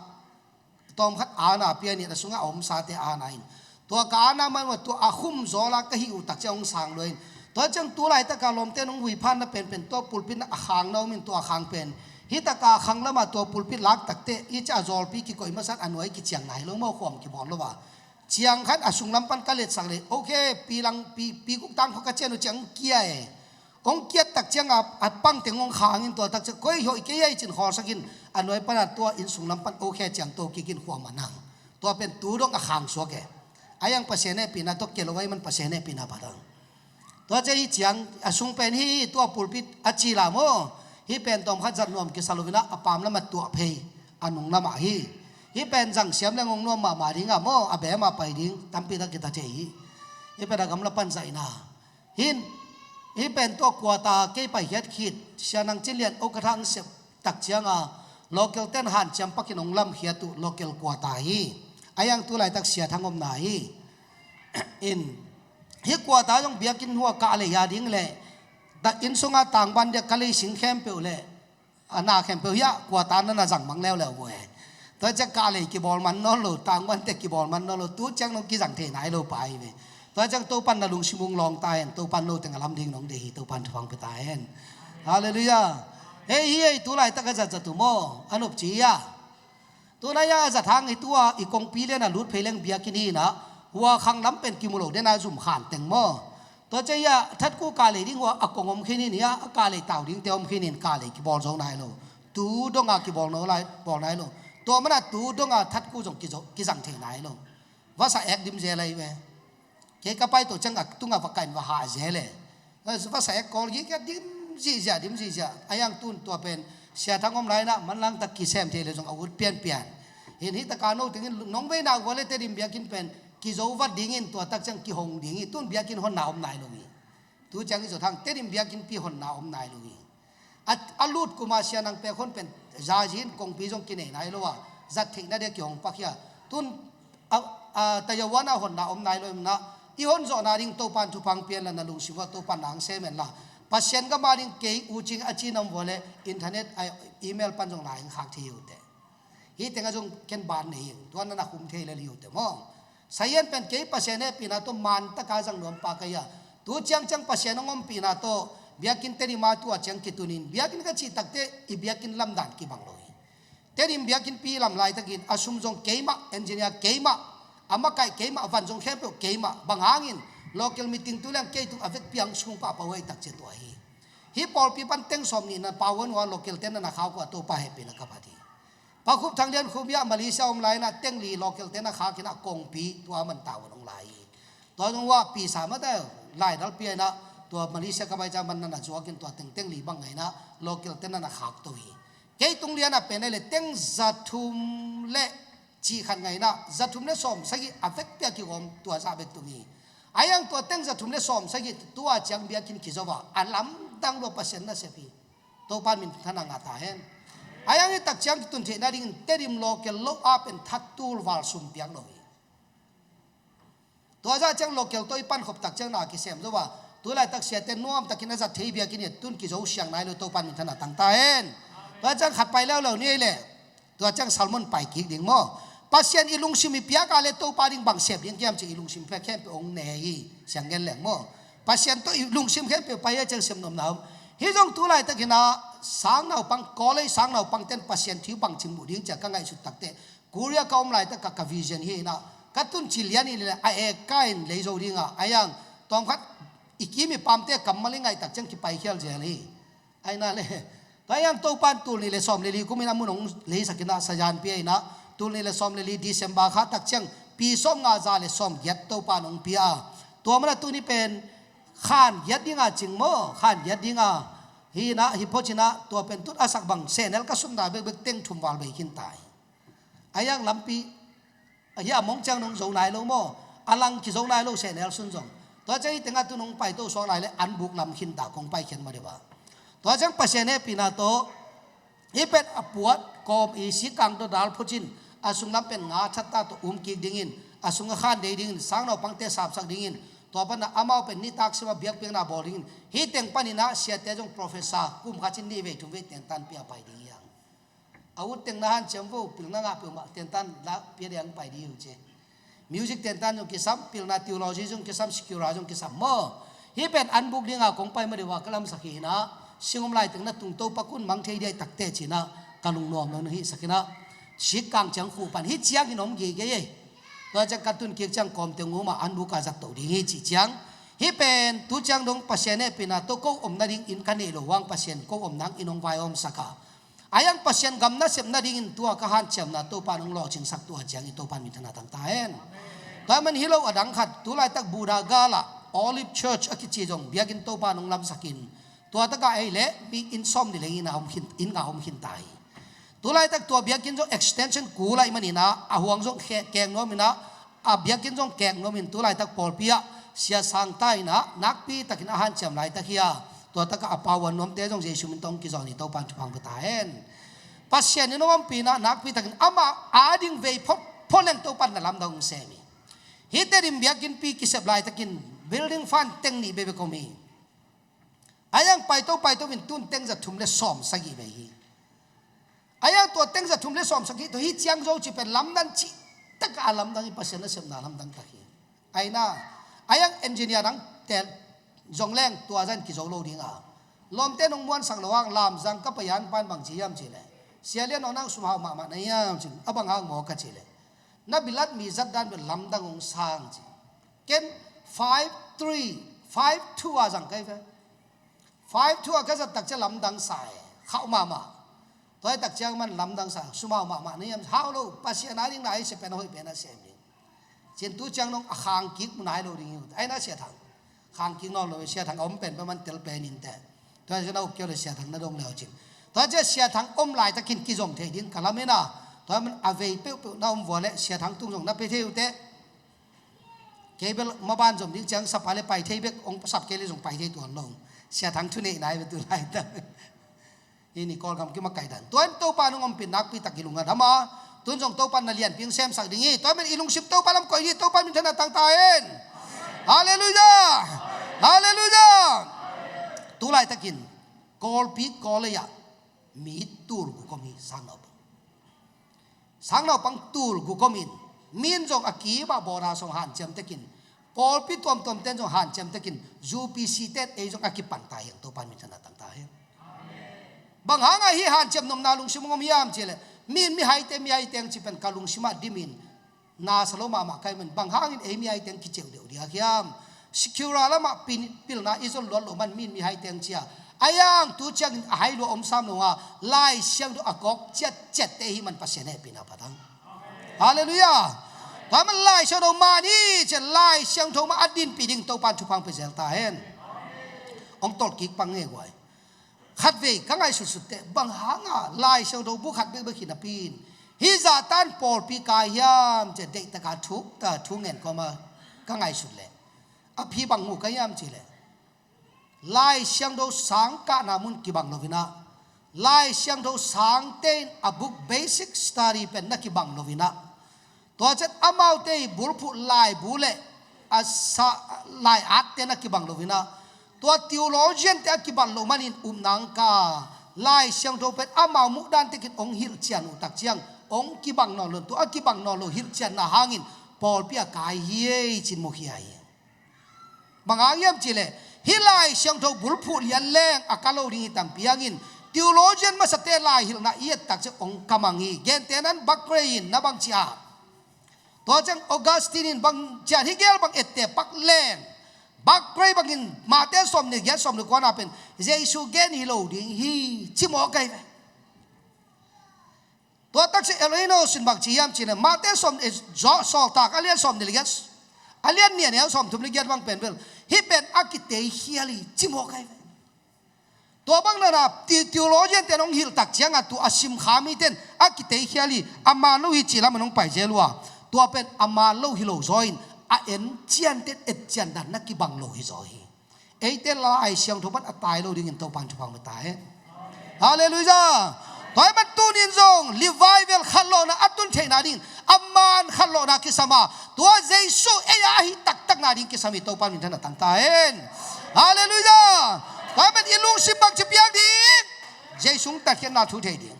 tawmkhat ana pia ni a sungah a omsate ana in tua ka ana man uh a tua a khum zawl a ka hih uh tak ciang hong sang lua in. Tua ciang tu laitak a lawmten hong huiphanna penpen tua pulpit na a khang na om in tua a khang pen hih tak a khang lam ah tua pulpit lak tak teh hih ciang a zawlpi kikoih masa in a nuai kiciang nai lo maw, khuam kibawl lo a. Ciang khat a sunglam pan ka letsak leh, okay, pi lang, pi, pi guk tang khua ka cian uh ciang kia e. Hong kiat tak ciang a, a pang teng hong khang in tua tak ciang koi hoih kei aih cin khawlsak in a nuai pan a tua inn sunglam pan okay ciang to kik in khuam a nang. Tua pen tu dong a khang suak e. A iang Pasian hehpihna tawh kia lo aih man Pasian hehpihna pha dang. Tua ciang hih ciang a sung pen hih, hih tua pulpit a ci la maw? Hih pen tawmkhat zat nuam kisa lo in a, a pam lam a tuah phei a nung lam ah hi. Hih pen zang siam leng hong nuam mahmah ding a maw? A beem a pai ding tampi tak kita thei hi. Hih pen a gamla pan zaihna. Hin, hih pen tua kuata kei paikhiat khit, Sia Nang Cin Lian o ka thang sep tak ciang a, local ten hanciam pakin hong lamkhiat uh local kuata hi. A iang tu laitak Sia Thang omna hi. In, hih kuata zong biakinn hua kah lei a ding leh, ta inn sunga tangban dia ka lei sing khempeuh leh, a na khempeuh hiah kuata na na zang mang leuleu vua e. Tua ciang kah lei kibawl man nawn lo, tangban tek kibawl man nawn lo, tu ciang nong kizang thei nai lo pa hi ve. Tua ciang Topan na lungsim hong lawng ta hen, Topan no teng a lam ding nong deih hi, Topan thupha pia ta hen. Halleluiah. Hei hi ei, tu laitak a zatzat uh maw? A nopci hi a. Tuna ia a zat hang hi tua i kongpi lian a lut phei leng biakinn hi na, hua khang lam pen kimu lo den a zum khan teng maw? Tua ciang ia thatku kalei ding hua a kong om khin in ia a kalei tau dingte om khin in kalei kibawl zo nai lo. Tu donga kibawl no lai, bawl nai lo. Tua mana tu donga thatku zong kizo, kizang thei nai lo. Vasa ek dim zel ahi ve. Kei ka pai to ciang a tunga va kain va hah zel e. Vasa ek kawl gik a dim zihziah, dim zihziah. A iang tun tua pen Sia Thang om lai na manlang tak kisem thei le zong a ut pianpian. Hin hi taka no tengin nong veina uh vua le Tedim biakinn pen kizo vat dingin tua tak ciang kihong ding hi. Tun biakinn honna om nai lo hi. Tu ciang i zot hang Tedim biakinnpi honna om nai lo hi. A, a lut kuma Sia Nang pek hon pen zazi in kongpi zong kinei nai lo a, zat theihna dia kihong pakhia. Tun a, a, tayawana honna om nai lo imna, i hon zawhna ding Topan thupha pian la, na lungsim ua Topan na hong sem en la. Pasian gama ding kei u cing a ci nam vua le internet a, email pan zong la hong khak thei hi uh teh. Hih tengah zong ken ban nei ing, tua na na khum thei lel hi uh teh maw? Sayan pen kei Pasian hehpihna tawh man taka zang nuam pa ka hi a. Tu ciangciang Pasian hong ompihna tawh biakinn Tedim a tua ciang kitunin biakinn ka cih takteh i biakinn lamdan kibang lo hi. Tedim biakinnpi lam laitakin a sum zong keimah, engineer keimah, a makaih keimah, van zong khempeuh keimah. Bang hangin local meeting tu leng kei tung a vekpi a hong sum pahpah uh ahi takciat uh ahi. Hih pawlpi pan teng sawm nihna pau hon uh a local ten na na khak uh a Topa hehpihna ka phat hi. Pa Khup Thang Lian Khum hi a Malaysia om lai-in ah teng li local ten a khak in ah kongpi tua man tau hong lai hi. Tua zong uh ah pisa mah teh laidal pia in ah tua Malaysia ka pai ciang man na na zuak in tua teng teng li bang ngai in ah local ten na na khak to hi. Kei tung lian ah pen ahih leh teng za thum le cih khat ngai in ah za thum le sawm sagih a vekpi a kigawm tua zah bek tung hi. A iang tua teng za thum le sawm sagih tua ciang biakinn kizo a, a lamdang lua Pasian nasep hi. Topa min thana ngah ta hen. A iang hi tak ciang kitun theihna dingin Tedim local lo a pen that tul val sum piak lo hi. Tua zah ciang local tawh i pankhop tak ciang na kisem zo a, tu laitak siate nuam takin a zat thei biakinn hi a, tun kizo siang nai lo, Topa min thana tang ta hen. Tua ciang khat pai leuleu ni ei leh. Tua ciang sermon pai kik ding maw? Pasian i lungsim i piak a le Topa ding bang sep ding kiam ci i lungsim pek khempeuh hong ne hi, siang gen leng maw? Pasian tawh i lungsim khempeuh pai a ciang sem nuam na om. Hih zong tu laitakin ah sang naupang, college sang naupang ten Pasian thu bang cing muh ding ci a ka ngaihsut takteh Korea ka om laitak ka, ka vision hi in ah ka tun ci lian in le a ek ka in lei zo ding a, a iang tawmkhat i kim i pamte kammal i ngaih tak ciang kipai khial zel hi. Aina le tua iang Topan tul nih le sawm le li kum in a mun hong leisak in ah sayan pia in ah Tul nih le sawm le li December kha tak ciang pi sawm nga za le sawm giat Topa in hong pia a, tua mana tuni pen khan giat dinga cing maw, khan giat dinga hi inah, hi phocinah tua pen tut a sak bang sehnel ka sutna bekbek teng thum val bei khin ta hi. A iang lampi a hi a mong ciang nong zo nai lo maw? A lang kizo nai lo sehnel sun zong. Tua ciang hi tengah tu nong paito suak lai le an buk lam khin ta kong paikhiat ma deuh a. Tua ciang Pasian hehpihna tawh hih pen a puat kawm i sikkang tawh dal phucin a sunglam pen nga thatta tawh um kik dingin, a sung a khan dei dingin, sang naupangte sapsak dingin, tua panah amau pen nitak sima biakpiakna bawl dingin, hih teng paninah siate zong professor kum khat cin nih vei thum vei tentan pia pai ding hi hang. A ut teng na hanciam vo, pilna ngah peuhmah tentan la pia ding pai ding hi uh ci. Music tentan zong kisam, pilna theology zong kisam, secular zong kisam maw? Hih pen an buk dinga kong pai ma deuh a ka lamsak hi inah, singom lai teng na tungto pakun mang thei diai takte cinah ka lungnuam lo na hihsak inah, sikkang ciang khuh pan hih ciangin om geigei ei. Tua ciang ka tun kik ciang kawm teng umah an buka zat to ding hi cih ciang, hih pen tu ciang dong Pasian hehpihna tawh ko om nading inn ka neih lo hang Pasian ko om nang inn hong vai omsak a, a iang Pasian gam nasep nadingin tua ka hanciamna Topa in hong lawhcingsak tua ciang i Topa in minthanna tang ta hen. Tua man hi lo a dang khat, tu laitak Buddha galah Olive Church a kici zong biakinn Topa in hong lamsakin, tua takah ei leh mi inn sawm ni leng inn a om khin, inn nga om khin ta hi. Tu laitak tua biakinn zong extension kul ahih maninah a huang zong khe-, keng nuam inah, a biakinn zong keng nuamin tu laitak pawlpi ah sia sang ta inah nakpi takin a hanciam laitak hi a, tua takah a power nuamte zong Jesu min tawh hong kizawn hi. Topa in thupha hong pia ta hen. Pasian in hong ompih inah nakpi takin amah ading vei phot phot leng Topa in na lamdang hong sem hi. Hihte din biakinnpi kisep laitakin building fund teng nih bekbek om hi. A iang paito paito in tun teng za thum le sawm sagih vei hi. A iang tua teng za thum le sawm sagih tawh hih ciang zo cih pen lamdang cih takah a lamdang hi, Pasian nasepna lamdang tak hi. A inah a iang engineer dang tel zong leng tua zan kizo lo ding a, lawmte nong muansak lo hang lamzang ka pai an pan bang ci hiam cih leh, Sia Lian aw nang sum hau mahmah na hiam cin, a bang hang maw ka cih leh, na bilat mi zat dan bel lamdang hong sang ci. Ken five three, five two a zang kai ve. Five two a ka zat tak ciang lamdang sa e, khauh mahmah. Tua hi tak ciang man lamdang sa, sum hau mahmah na hiam, hau lo, Pasian a ding na ai sia pen a hoih pen a sem ding. Cin tu ciang nong a khang kik mu nai lo ding hi uh. Ai na Sia Thang. Khang kik nawn lo, Sia Thang a om pen pa man tel pen in teh. Tua hi ciang na up kio le Sia Thang na dong leu cin. Tua ciang Sia Thang om laitakin kizom thei ding ka lam hi na. Tua man a vei peuhpeuh na om vua le Sia Thang tung zong na pe thei uh teh. Kei bel maban zom ding ciang sap a le pai thei bek, ong sap kei le zong pai thei tuan lo. Sia Thang thu neih nai ve tu laitak. Hih ni Kawlgam kimakai dan. Tua in Topa nong ompih nakpi tak i lung a dam a, tun zong Topa na lianpi hong semsak ding hi. Tua men i lungsim Topa lam koih ding hi. Topa minthanna tang ta hen. Halleluiah. Halleluiah. Tu laitakin Kawlpi Kawlei ah mi tul guk om hi, sang naupang. Sang naupang tul guk om in, min zong a kim ah bawra song hanciam tekin, pawlpi tuamtuam ten zong hanciam tekin, U P C ten ei zong a kipan ta hi hang. Topa in minthanna tang ta hi. Bang hang a hih hanciam nopna lungsim hong om hiam cih leh, min mihaite, mihaite hong ci pen ka lungsim ah dim in, na sa lo mahmah kai man, bang hangin ei mihaite hong kiceu deuh diak hiam? Secular lamah pin-, pilna i zon luat loh man min mihaite hong ci a, a iang tu ciangin a hai lua om sam lo nga, Lai Siangtho a kawk ciatciatte hi man Pasian hehpihna phat hang. Halleluiah. Tua man Lai Siangtho man hi ci a, Lai Siangtho mah a dinpih ding Topa in thupha hong pia zel ta hen. Hong tolh kik pang nge guai. Khatvei ka ngaihsutsut teh, bang hanga Lai Siangtho bu khat bekbek hi napi in hih zahtan pawlpi kai hiam ci a, deihtaka thuk ta, thu ngen kawma ka ngaihsut leh, a phi bang mu ka hiam cih leh, Lai Siangtho sang kahna mun kibang lo inah, Lai Siangtho sangte in a buk basic study pen na kibang lo inah, tua ciang amaute i bulphuh laibu le a sa-, lai-atte na kibang lo inah, tua theologian te a kibang lo manin upna hong ka, Lai Siangtho pen amau muh dan tekin hong hilhcian uh tak ciang hong kibang nawn lo, tua a kibang nawn lo hilhcianna hangin pawlpi a kai hi ei cin mukhia hi. Bang hang hiam cih leh, hih Lai Siangtho bulphuh lian leng a ka lo ding hi tampi hangin, theologian masate lai hilhna i et tak ciang hong kamang hi. Gentehna in Barclay in na bang ci a, tua ciang Augustine in bang ci a, hih gel bang etteh pak leng, Barclay bangin Matthai sawmnih giat sawmnih kua na pen Jesu gen hi lo ding hi ci mawk ahi ve. Tua taksa Elohim no sin bang ci hiam cih leh Mate sawm, eh, Zo-, Sawltak a lian sawm nih le giat, a lian nih a neu sawm thum le giat bang pen bel hih pen a kiteikhial hi ci mawk ahi ve. Tua bang nana ti-, theologian ten hong hilh tak ciangah tua a simkha miten a kiteikhial hi, a man lo hi cih lamah hong pai zel uh a, tua pen a man lo hi lo zaw in a en cianten et cian dan na kibang lo hi zaw hi. Eite Lai Siangtho pan a tai lo dingin Topan thupha hong pia ta hen. Halleluiah. Tua ahih man tuni in zong revival khatlawhna a tun theihna dingin a man khatlawhna kisam a, tua Jesu ei a ahi taktakna ding kisam hi. Topan minthanna tang ta hen. Halleluiah. Tua ahih man i lungsim bangci piak ding? Jesu hong tatkhiatna thu thei ding.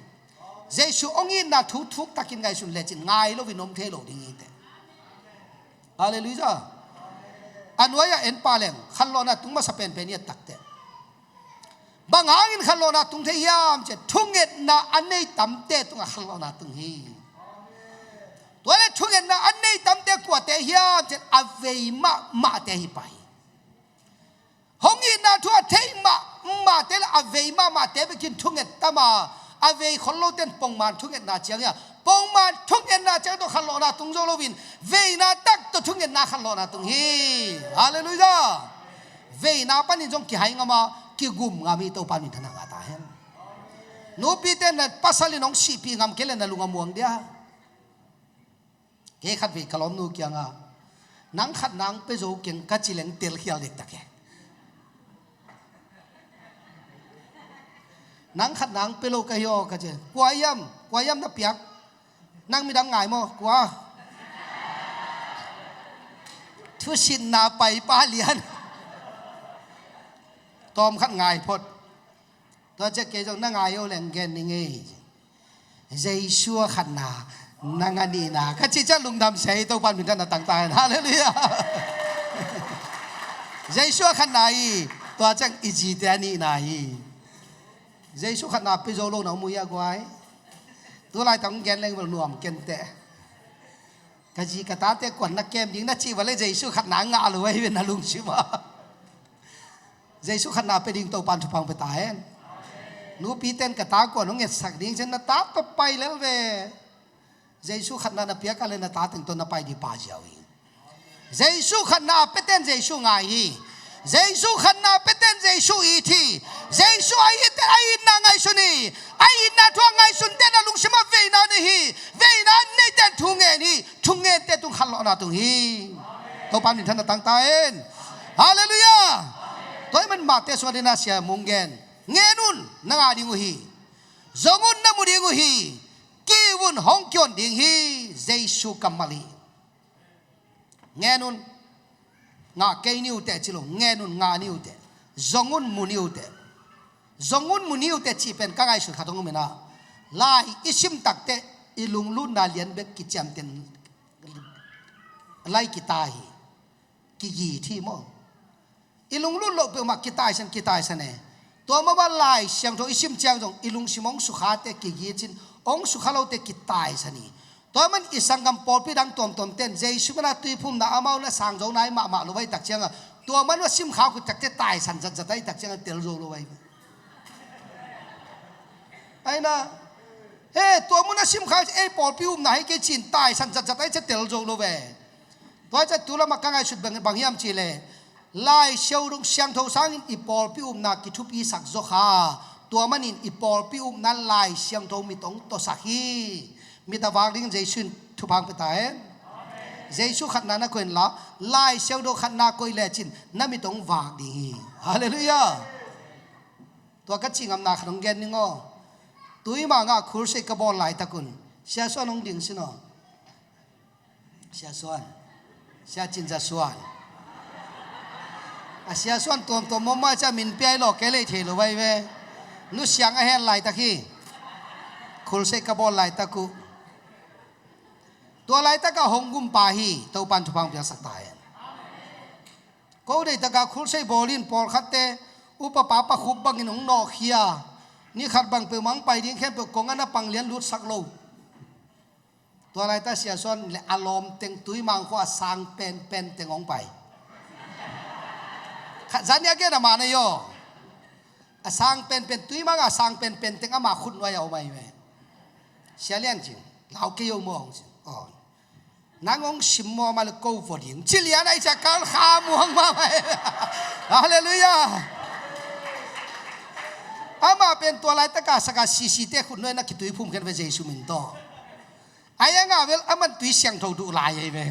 Jesu hong itna thu thuktakin ngaihsun lecin ngai loin om thei lo ding hi teh. Halleluiah. A nuai-ah en pah leng khatlawhna tung masa penpen hi a tak teh. Bang hangin khatlawhna tung thei hiam cih leh thungetna a nei tamte tungah khatlawhna tung hi. Tua leh thungetna a nei tamte kuate hiam cih leh a vei mahmahte hi pah hi. Hong itna thu a theih mahmahte le a vei mahmahte bekin thunget tam a, a vei khol lote in pongman thungetna ciang hi a, pongman thungetna ciang tawh khatlawhna tung zo loin veina tak tawh thungetna khatlawhna tung hi. Halleluiah. Veina panin zong kihai ngam a, kigum ngam hi. Topan minthanna ngah ta hen. Nupite na pasal in hong sihpih ngam kei leh na lung a muang dia. Kei khatvei ka lawmnu kiangah, "Nang khatna hong pia zo keng," ka ci leng telkhial dektak hi. "Nang khatna hong pia lo ka hi aw," ka ci. "Kua hiam, kua hiam na piak? Nang midang ngai maw, kua?" Thusitna paipa lian. Tawm khat ngai phot. Tua ciang kei zong, "Na ngai aw leng gen ning ei. Jesu a khatna, nang a nihna," ka cih ciang lungdam sia hi. Topan minthanna tang ta hen. Halleluiah. Jesu a khatna hi. Tua ciang i zite a nihna hi. Jesu khatna pia zo lo na om uh hia guai? Tu laitak hong gen leng bel nuam ken teh. Ka zi ka tate kuan na kem ding na cih vale Jesu khatna ngah lo ahi ve na lungsim ah. Jesu khatna pia ding Topan thupha hong pia ta hen. Nupite in ka ta kuan hong etsak ding ci-in na ta tawh pai lel ve. Jesu khatna na piak a le na ta teng tawh na pai ding pa ziau hi. Jesu khatna a piate in Jesu ngai hi. Jesu khatna a piate in Jesu it hi. Jesu a itte in a itna ngaihsun hi. A itna thu a ngaihsunte in a lungsim ah veina nei hi. Veina neite in thu ngen hi. Thu ngente tung khatlawhna tung hi. Topan minthanna tang ta hen. Halleluiah. Tua ahih man Mate sungah dena sia mung gen. Ngen un, na ngah ding uh hi. Zong un, na mu ding uh hi. Ki un, hong kion ding hi. Jesu kammal hi. Ngen un, ngah kei ni uh teh ci lo, ngen un, ngah ni uh teh. Zong un, mu ni uh teh. Zong un, mu ni uh teh cih pen ka ngaihsut khat hong om in ah, lai i sim tak teh i lunglutna lian bek kiciamten lai kitai hi. Kigit hi maw. I lunglut loh peuhmah kitaisan, kitaisan e. Tua mah bang Lai Siangtho i sim ciang zong i lungsim hong sukha teh kigit cin, hong sukha lote kitaisan hi. Tua man i sanggam pawlpi dang tuamtuam ten Jesu min a tuiphumna amau na sang zo nai mahmah lo vai tak ciangah, tua man a simkha uh tak teh taisan zatzat ai tak ciangah tel zo lo vai. Aina, he, tua mun a simkha ei pawlpi upna hi kei cin taisan zatzat ai ciah tel zo lo ve. Tua ciah tu lamah ka ngaihsut bang, bang hiam cih leh, Lai Siangtho, Siangtho sangin i pawlpi upna kithupisak zaw kha. Tua manin i pawlpi upna Lai Siangtho mit hong tawsak hi. Mit a vak ding Jesu in thupha hong pia ta hen. Jesu khatna na koih inla, Lai Siangtho khatna koih lecin na mit hong vak ding hi. Halleluiah. Tua ka cih ngamna khat hong gen ning aw. Tuimang ah crusade ka bawl laitak un, Sia Suan hong ding sin aw. Sia Suan. Sia Cin Za Suan. A Sia Suan tuamtuam mawkmawk ciah min pia hi law kei lei thei lo vai ve. Nu Siang a hen laitak hi. Crusade ka bawl laitak uh. Tua laitak ah hong gumpa hi. Topan thupha hong piaksak ta hen. Ko deihtak a crusade bawl in pawlkhatte upa pa pa khup bangin hong nawhkhia. Ni khat bang peuhmah hong pai ding khempeuh kong ah na pang lian lutsak lo. Tua laitak Sia Suan le a lawm teng Tuimang khua a sang penpen teng hong pai. Khat zan ni a gen a man ahi aw. A sang penpen, Tuimang a sang penpen teng ama khut nuai a om ahi ve. Sia Lian cin, lau kei o maw hong ci. Aw. Nang hong sim maw mah le ko vua ding. Ci lian ahi ciah kal kha muang mahmah. Halleluiah. Amah pen tua laitaka saka sisite khutnuai na kituiphum khen ve Jesu min tawh. Ahi hangah bel aman tui siangtho duh lai ahi ve.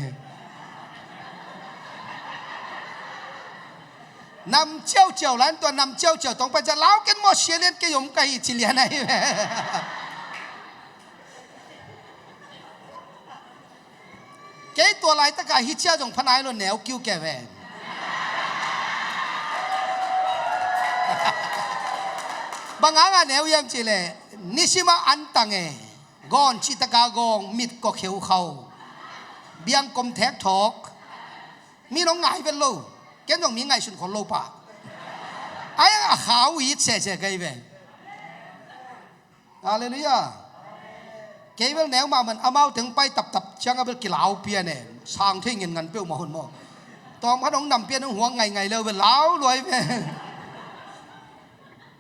Nam ciauciau lai tua nam ciauciau tong pai ciah lau ken maw Sia Lian kei om ka hi ci lian ahi ve. Kei tua laitakah hi cia zong pha nai lo neu kiu keh ve. Bang hangah neu hiam cihleh nisimah antang e. Gawn cihtakah gawng mit kua kheukhau. Biangkom thek thawk. Mi nong ngai vet lo. Ken zong mi ngaihsun khol lo pah. Ai a khau it sehseh kei ve. Halleluiah. Kei bel neu mahmah amau teng pai taptap ciangah bel kilau pian e. Sang thei ngen ngan peuhmah hun maw. Tawm khat hong nam pian hong huang ngaingai leu bel lau luai ve.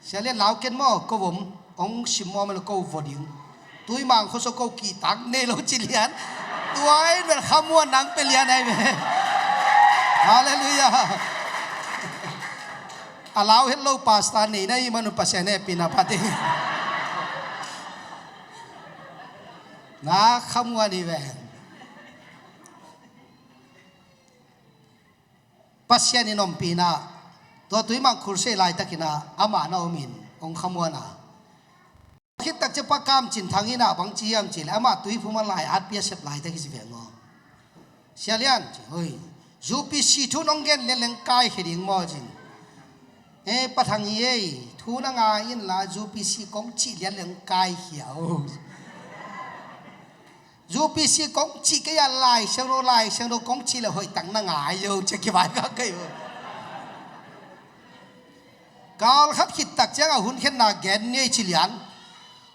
Sia Lian lau ken maw ko vom hong sim maw mah lo ko vua ding. Tuimang khuaso ko kihtak nei lo ci lian. Tua in bel khamuan nang pe lian ai ve. Halleluiah. A lau het lo pastor nei na i manun Pasian hehpihna pate. Na khamuan i ven. Pasian in ompihna tua tuimang khulsei laitakinah amah na omin hong khamuan a. Khittak cia pakam cin thang inah bang ci hiam cihleh amah tuiphum a lai atpi a sep laitak hi ci veng aw. Sia Lian ci hoi. U P C thu nong gen lian leng kaikhia ding maw cin. E pathang hi ei thu na ngai inla U P C kong cih lian leng kaikhia o. U P C kong cih kei a Lai Siangtho Lai Siangtho kong cih le hoih tang na ngai o cia kivai ka kei o. Kal khat khittak ciangah hun khenna gen ni ei ci lian.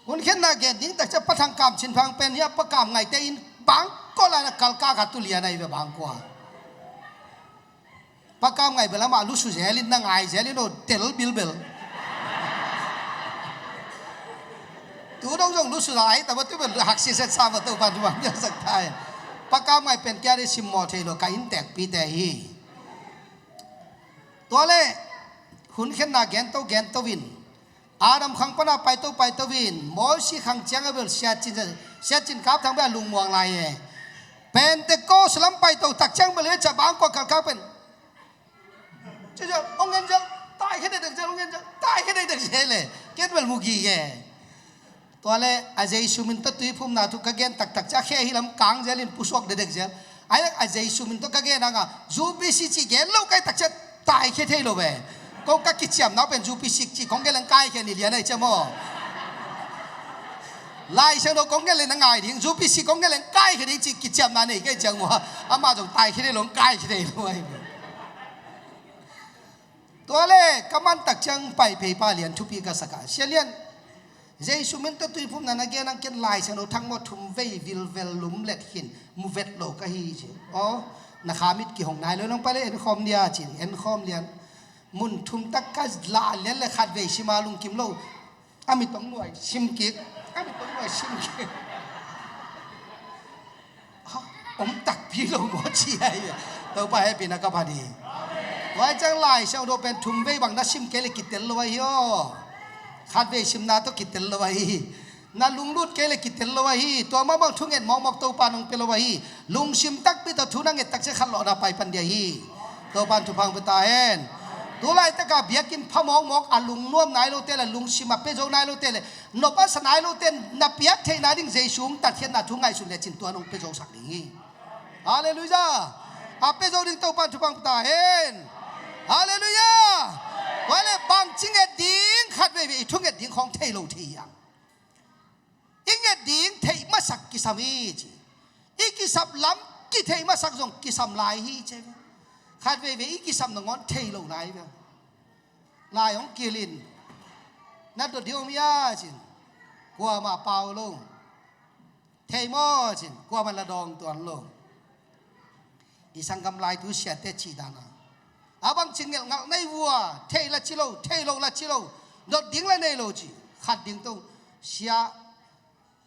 Hun khenna gen ding takcia pathang kam cin phang pen hia pakam ngaite in bangkua lai na kalka khat tu lian ahi ve bangkua. Pakam ngai bel amah lusu zelin na ngai zelin aw tel bilbel. Tu dong zong lusu lai tama tu bel haksi set sa ma to pan tu bang sak thai. Pakam ngai pen kia de simmawh thei lo ka inntekpite hi. Tua le hun khenna gento gento in Adam khang pana paito paito in Mosi khang ciang a bel siatcin siatcin kap thang bel a lungmuang lai e. Pentecost lam paito tak ciang bel e ca bangkua kalkak pen. Cica ong en ciang tai khe dekdek ciang ong en ciang tai khe dekdek ciang le ken bel mu gige. Tua le a Jesu min tawh tuiphumna thu ka gen taktak cia khe hi lam kang zel in pusuak dedek zel. Ai a Jesu min tawh ka gen anga U P C cih gen lo kai takcia tai khe thei lo ve. Kong ka kiciamna pen U P C cih kong gen leng kai khe ni lian ai cia maw. Lai Siangtho kong gen leng na ngai ding U P C kong gen leng kai khe ding cih kiciamna nei kai ciang maw. Amah zong tai khe thei lo kai khe thei lo ai. Tua le ka man tak ciang pai phei pa lian thupi ka sak a Sia Lian. Jesu min tawh tuiphumna na gen ang ken Lai Siangtho thang maw thum vei vilvel lum let khin mu vet lo ka hi ci. Aw na kha mit kihong nai lo nang pa le en khawm nia ci en khawm lian. Mun thum tak ka la lian le khat vei sima lungkim lo. A mi tong nuai sim kik. A mi tong nuai sim kik. Ha, om takpi lo maw ci ai. Topa hehpihna ka phat hi. Vai ciang Lai Siangtho pen thum vei bang na sim kei le kitel lo ahi aw. Khat vei simna tawh kitel lo ahi. Na lunglut kei le kitel lo ahi. Tua mahmah thunget mawkmawk Topa nong pia lo ahi. Lungsim takpi tawh thu na nget takcia khat lawhna pai pan dia hi. Topa in thupha hong pia ta hen. Tu laitaka biakinn pha mawkmawk a lungnuam nai lote le lungsim a pia zo nai lote le nop a sa nai lote na piak theihna ding Jesu hong tatkhiatna thu ngaihsun le cin tua nong pia zosak ding hi. Halleluiah. A pia zo ding Topa in thupha hong pia ta hen. Halleluiah. Tua le bangci nget ding khat veivei i thunget ding khawng thei lo thei hiang. I nget ding theih masak kisam hi ci. I kisap lam kitheih masak zong kisam lai hi ci. Khat veivei i kisap nangawn thei lo lai ve. Lai hong kilin na dot ding om ia cin. Kuamah pau lo. Thei maw cin kuamah la dawng tuan lo. I sanggam laitu siate cih dana a bangci ngelhngalh nei vua thei la ci lo thei lo la ci lo dot ding la nei lo ci khat ding to sia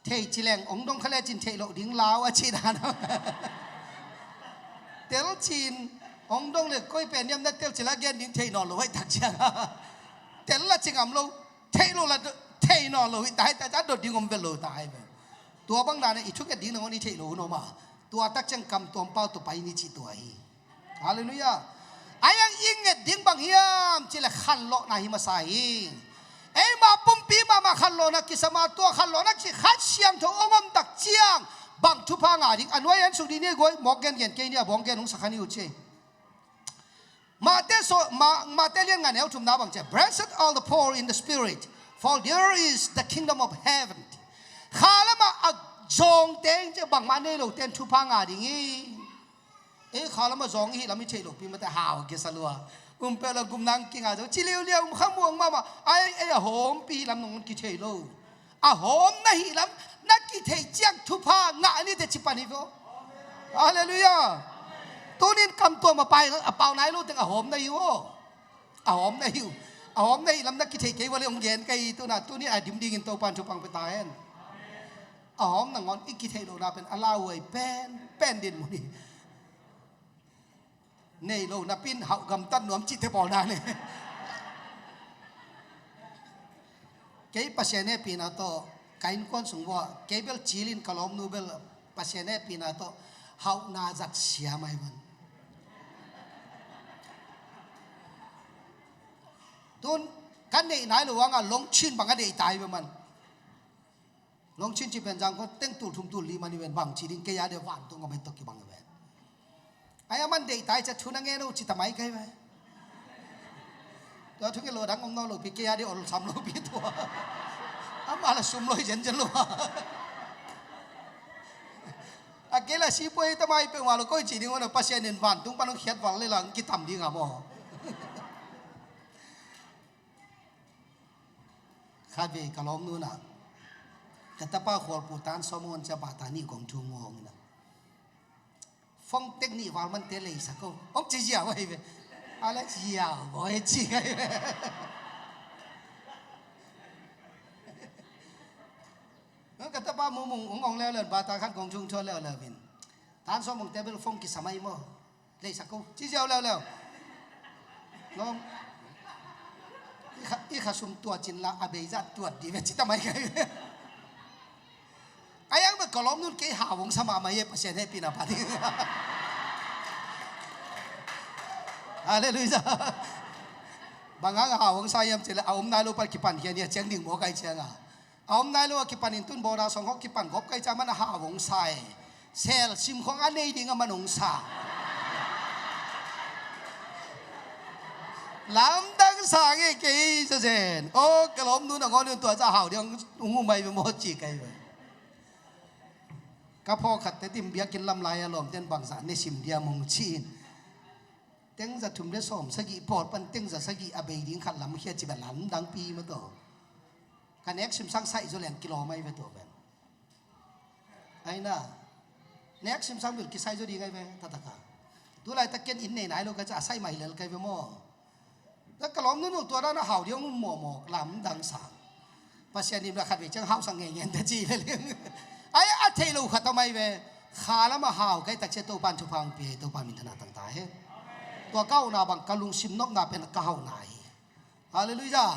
Thei ci leng ong dong kha le cin thei loh ding lau a ci dan. Tel cin ong dong le koi pen niam na tel ci la gen ding thei nawn lo hei tak ciang. Tel la ci ngam lo, thei lo la thei nawn lo hei ta hei ta ca dot ding om vel lo ta hei ve. Tua bang dan i thunget ding nangawn i thei lo hun om a. Tua tak ciang kam tuam pau tua pai ni ci tua hi. Halleluiah. A yang i nget ding bang hiam ci le khanlawhna hi masa hi. Eima pumpi mahmah khanlawhna kisam a, tua khanlawhna ci Kha Siangtho hong om tak ciang bang thupha ngah ding a nuai en suk dih ni guai mawk gen gen kei ni a bawng gen hong sakhan hi uh ci. Mate so ma, Mate lian nga neu thumna bang ci a, "Blessed are the poor in the spirit, for there is the kingdom of heaven." Kha lamah a zawngte in ci bangmah nei lo ten thupha ngah ding hi. Ei kha lam a zawng i hih lam i theih lopi mate hau a kisa lua. Um peuh la gum nang kinga zo ci liuliau um kha muang mahmah. Ai ei a hawmpi hih lam nong kithei lo. A hawm na hih lam na kithei ciang thupha ngah ni te ci pan hi vo. Halleluiah. Tunin kam tuam a pai a pau nai lo teng a hawm na hi uh aw. A hawm na hi uh. A hawm na hih lam na kithei kei vale hong gen ka hi tuna tunin a dim dingin Topan thupha pe ta hen. A hawm nangawn i kithei lohna pen a lauhuai pen pen din mun hi. Nei lo napin hauh gamtat nuam cihte pawl dan hi. Kei Pasian hehpihna tawh ka innkuan sung vua kei bel cilin ka lawmnu bel Pasian hehpihna tawh hauhna zat siam ahi man. Tun ka neih nai lo hanga longchin bang a deih ta hi ve man. Longchin ci pen zangkong teng tul thum tul li mani ven bang ci ding kei a dia vantung a met tawh kibang ven. Ai a man deih tai ca thu na ngen uh ci ta mai kai ve. Tua thu ngen lo dang om nawn lopi kei a dia olsam lopi tua. Ama la sum loi zenzen lo. A kei la sipuai ta mai peuhmah lo koi ci ding uh na Pasian in vantung pan hong khiat val le lang kitam ding a maw. Khatvei ka lawmnu na ka tapa khualpu tan sawm hon cia bata nih kong thu ngawng ina. Fong tek nih val man te leisak ko hong ci ziau ahi ve. A le ziau bawi ci ahi ve. Ka tapa mumung hong ong leuleu bata khat kong thung thua leuleu in. Tan sawm hong te bel fong kisam ahi maw. Leisak ko ci ziau leuleu. Lawm. I kha, i kha sum tuat cin la a beizat tuat di ve ci ta mai kai. A yang bek ka lawmnun kei hau hong sa mahmah hi e Pasian hehpihna pha ding. Halleluiah. Bang hang hau hong sa hiam ci le a om nai lo pan kipan hian hi a ciang ding maw kai ciang a. A om nai lo a kipanin tun bawda song hong kipan gop kai ca man a hau hong sa e. Sel sim khong a nei ding a man hong sa. Lamdang sa ngei kei sa zen. O ka lawmnu nangawn in tua ca hau ding hong umai ve maw ci kai ve. Ka phawkhatte tim biakinn lam lai a lawmten bangzah ne sim dia mong ci in. Tengza thum le sawm sagih pawl pan tengza sagih a bei ding khat lamkhia ci ve lamdang pi ma tawh. Ka nek simsang saih zaw lian kilawm ahi ve tua pen. Aina nek simsang bil kisai zaw ding ahi ve tataka. Tulai tak ken inn nei nai lo ka ca a saih mai lel kai ve maw. Na ka lawmnu nu tua dan a hau ding um mawmawk lamdang sang. Pasian nim la khat ve ciang hausak ngei ngen ta ci le ling. Ai a thei lo khat a mai ve. Kha lam a hau kai tak cia Topan thupha ang pia Topan min thana tang ta he. Tua ka hauhna bang ka lungsim nopna pen ka hauhna hi. Halleluiah.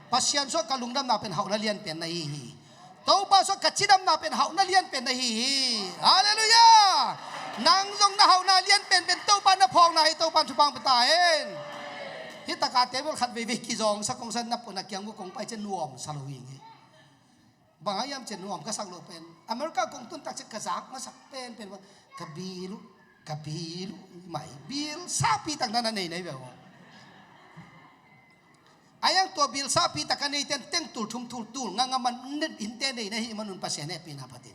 Pasian suak ka lungdamna pen hauhna lianpen na hi hi. Topa suak ka cidamna pen hauhna lianpen na hi hi. Halleluiah. Nang zong na hauhna lianpen pen Topa na phawkna hi Topan thupha ang pe ta hen. Hi taka table khat veivei kizawngsak kong san na puna kiang bu kong pai cia nuamsa lo hi nge. Bang a hiam cia nuam ka sak lo pen America kong tun tak cia ka zak masak pen pen ka bil uh ka bil uh mai bil sapi tak na na nei na hi ve uh. A yang tua bil sapi tak a nei ten teng tul thum tul tul nga nga man net inte nei na hi manun Pasian hehpihna phatin.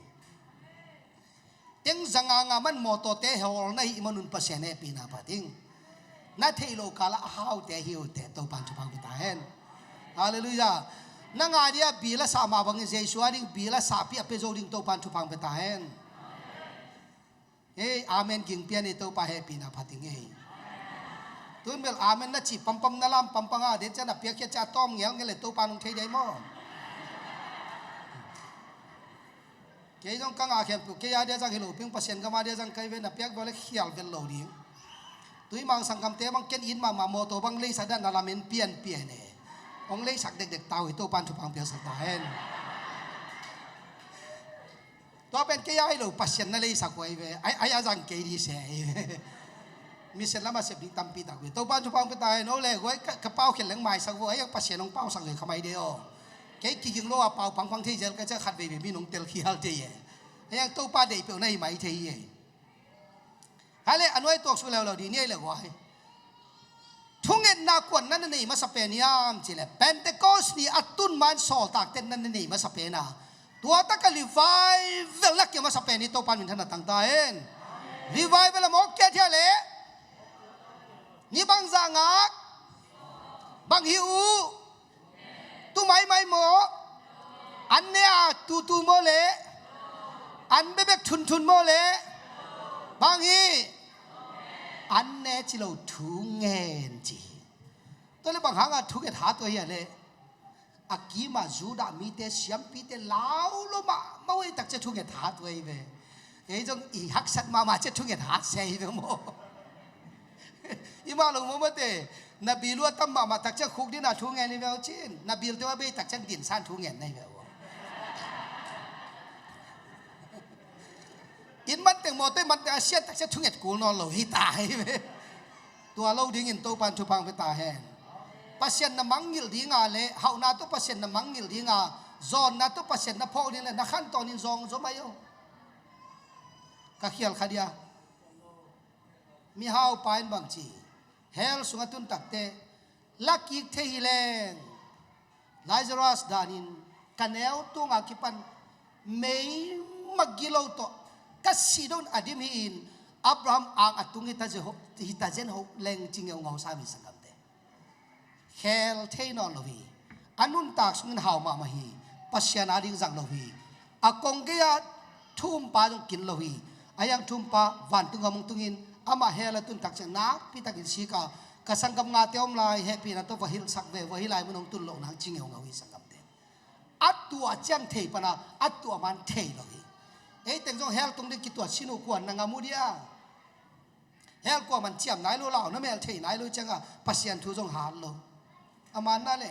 Teng zanga nga man mawtawte hawl na hi manun Pasian hehpihna phatin. Na theih lo kala a haute a hiute Topan thupha ang pe ta hen. Halleluiah. Na nga dia bil a sah mah bangin Jesu a ding bil a sahpi a pe zo ding Topan thupha ang pe ta hen. Hei amen ging pian hi Topa hehpihna phatin hei. Tun bel amen na cih pampam na lam pampang a den cian a piakhia cia a tawm ngelngel le Topa nung thei dei maw. Kei zong ka ngah khempeuh kei a dia zang hi lo ping, Pasian gam a dia zang kai ve, na piak vua le khial vel lo ding. Tui mang sanggamte bang ken it mahmah, mawtaw bang leisak dan na lamen pianpian e. Hong leisak dekdek ta uh hi, Topan thupha piaksak ta hen. Tua pen kei a hi lo, Pasian na leisak uh ahi ve. Ai, ai a zang kei di se ahi ve. Mission lam a sep ding tampi tak ve. Topan thupha pia ta hen. O le guai, ka, ka pau khen leng maisak uh ahi, Pasian hong pausak ve kha mai de aw. Kei kiging lo a pau pangpang thei zel ka ciang khat veivei mi nong tel khial thei e. Ahi hang Topa deih peuh na hi mai thei e. Hai le, a nuai tuak su leuleu di ni ei le guai. Thungetna kuan na na nei masa pen hiam ci le, Pentecost ni a tun man sawltakte na na nei masa pen a, tua taka revival na kia masa pen hi, Topan minthanna tang ta hen. Revival a mawk kia thia le, ni bang zah ngak, bang hi uh, tu maimai maw? An ne a tutu maw le? An bebek thunthun maw le? Bang hi? An ne ci lo, thu ngen ci hi. Tua le bang hanga thunget hat uh ahi a le? A kima Judah mite, siampite lau lo mahmah uh ei tak cia thunget hat uh ei ve. Ei zong i haksat mahmah cia thunget hat se ei ve maw? I mah lo maw mate, na bil uh a tam mahmah tak cia khuk dina thu ngen i ve uh cin. Na bil te uh a bei tak cia dinsan thu ngen na i ve uh. Inn man teng mawtaw man teng a siat tak cia thunget kul nawn lo hi ta hi ve. Tua lo dingin Topan thupha pia ta hen. Pasian na mangngilh dinga le hauhna tawh Pasian na mangngilh dinga, zawnna tawh Pasian na phawk ding le na khantawn in zawng zaw mai o. Ka khial kha dia. Mihau pa in bang ci, hell sung a tun takte, la kik thei hi leng, Lazarus danin ka neu tunga kipan mei magilo tawh ka si don a dim hi-in, Abraham ang a tung hi ta zen ho, hi ta zen ho leng ci ngeungau sa mi sanggamte. Khel thei nawn lo hi. A nuntak sungin hau mahmah hi. Pasian ading zang lo hi. A kong gei-a thu-um pa zong kin lo hi. A yang thu-um pa vantung a mung tungin amah hell a tun tak ciang nakpi takin sika, ka sanggam ngate om lai, hehpihna tawh va hilhsak ve, va hi lai mun hong tun loh nang ci ngeungau hi sanggamte. A tuah ciang thei pana a tuah man thei lo hi. Ei teng zong hell tung ding kituat sin uh kuan na ngam uh dia. Hell kuaman ciam nai lo, lau na mel thei nai lo cianga Pasian thu zong hat lo. A man na le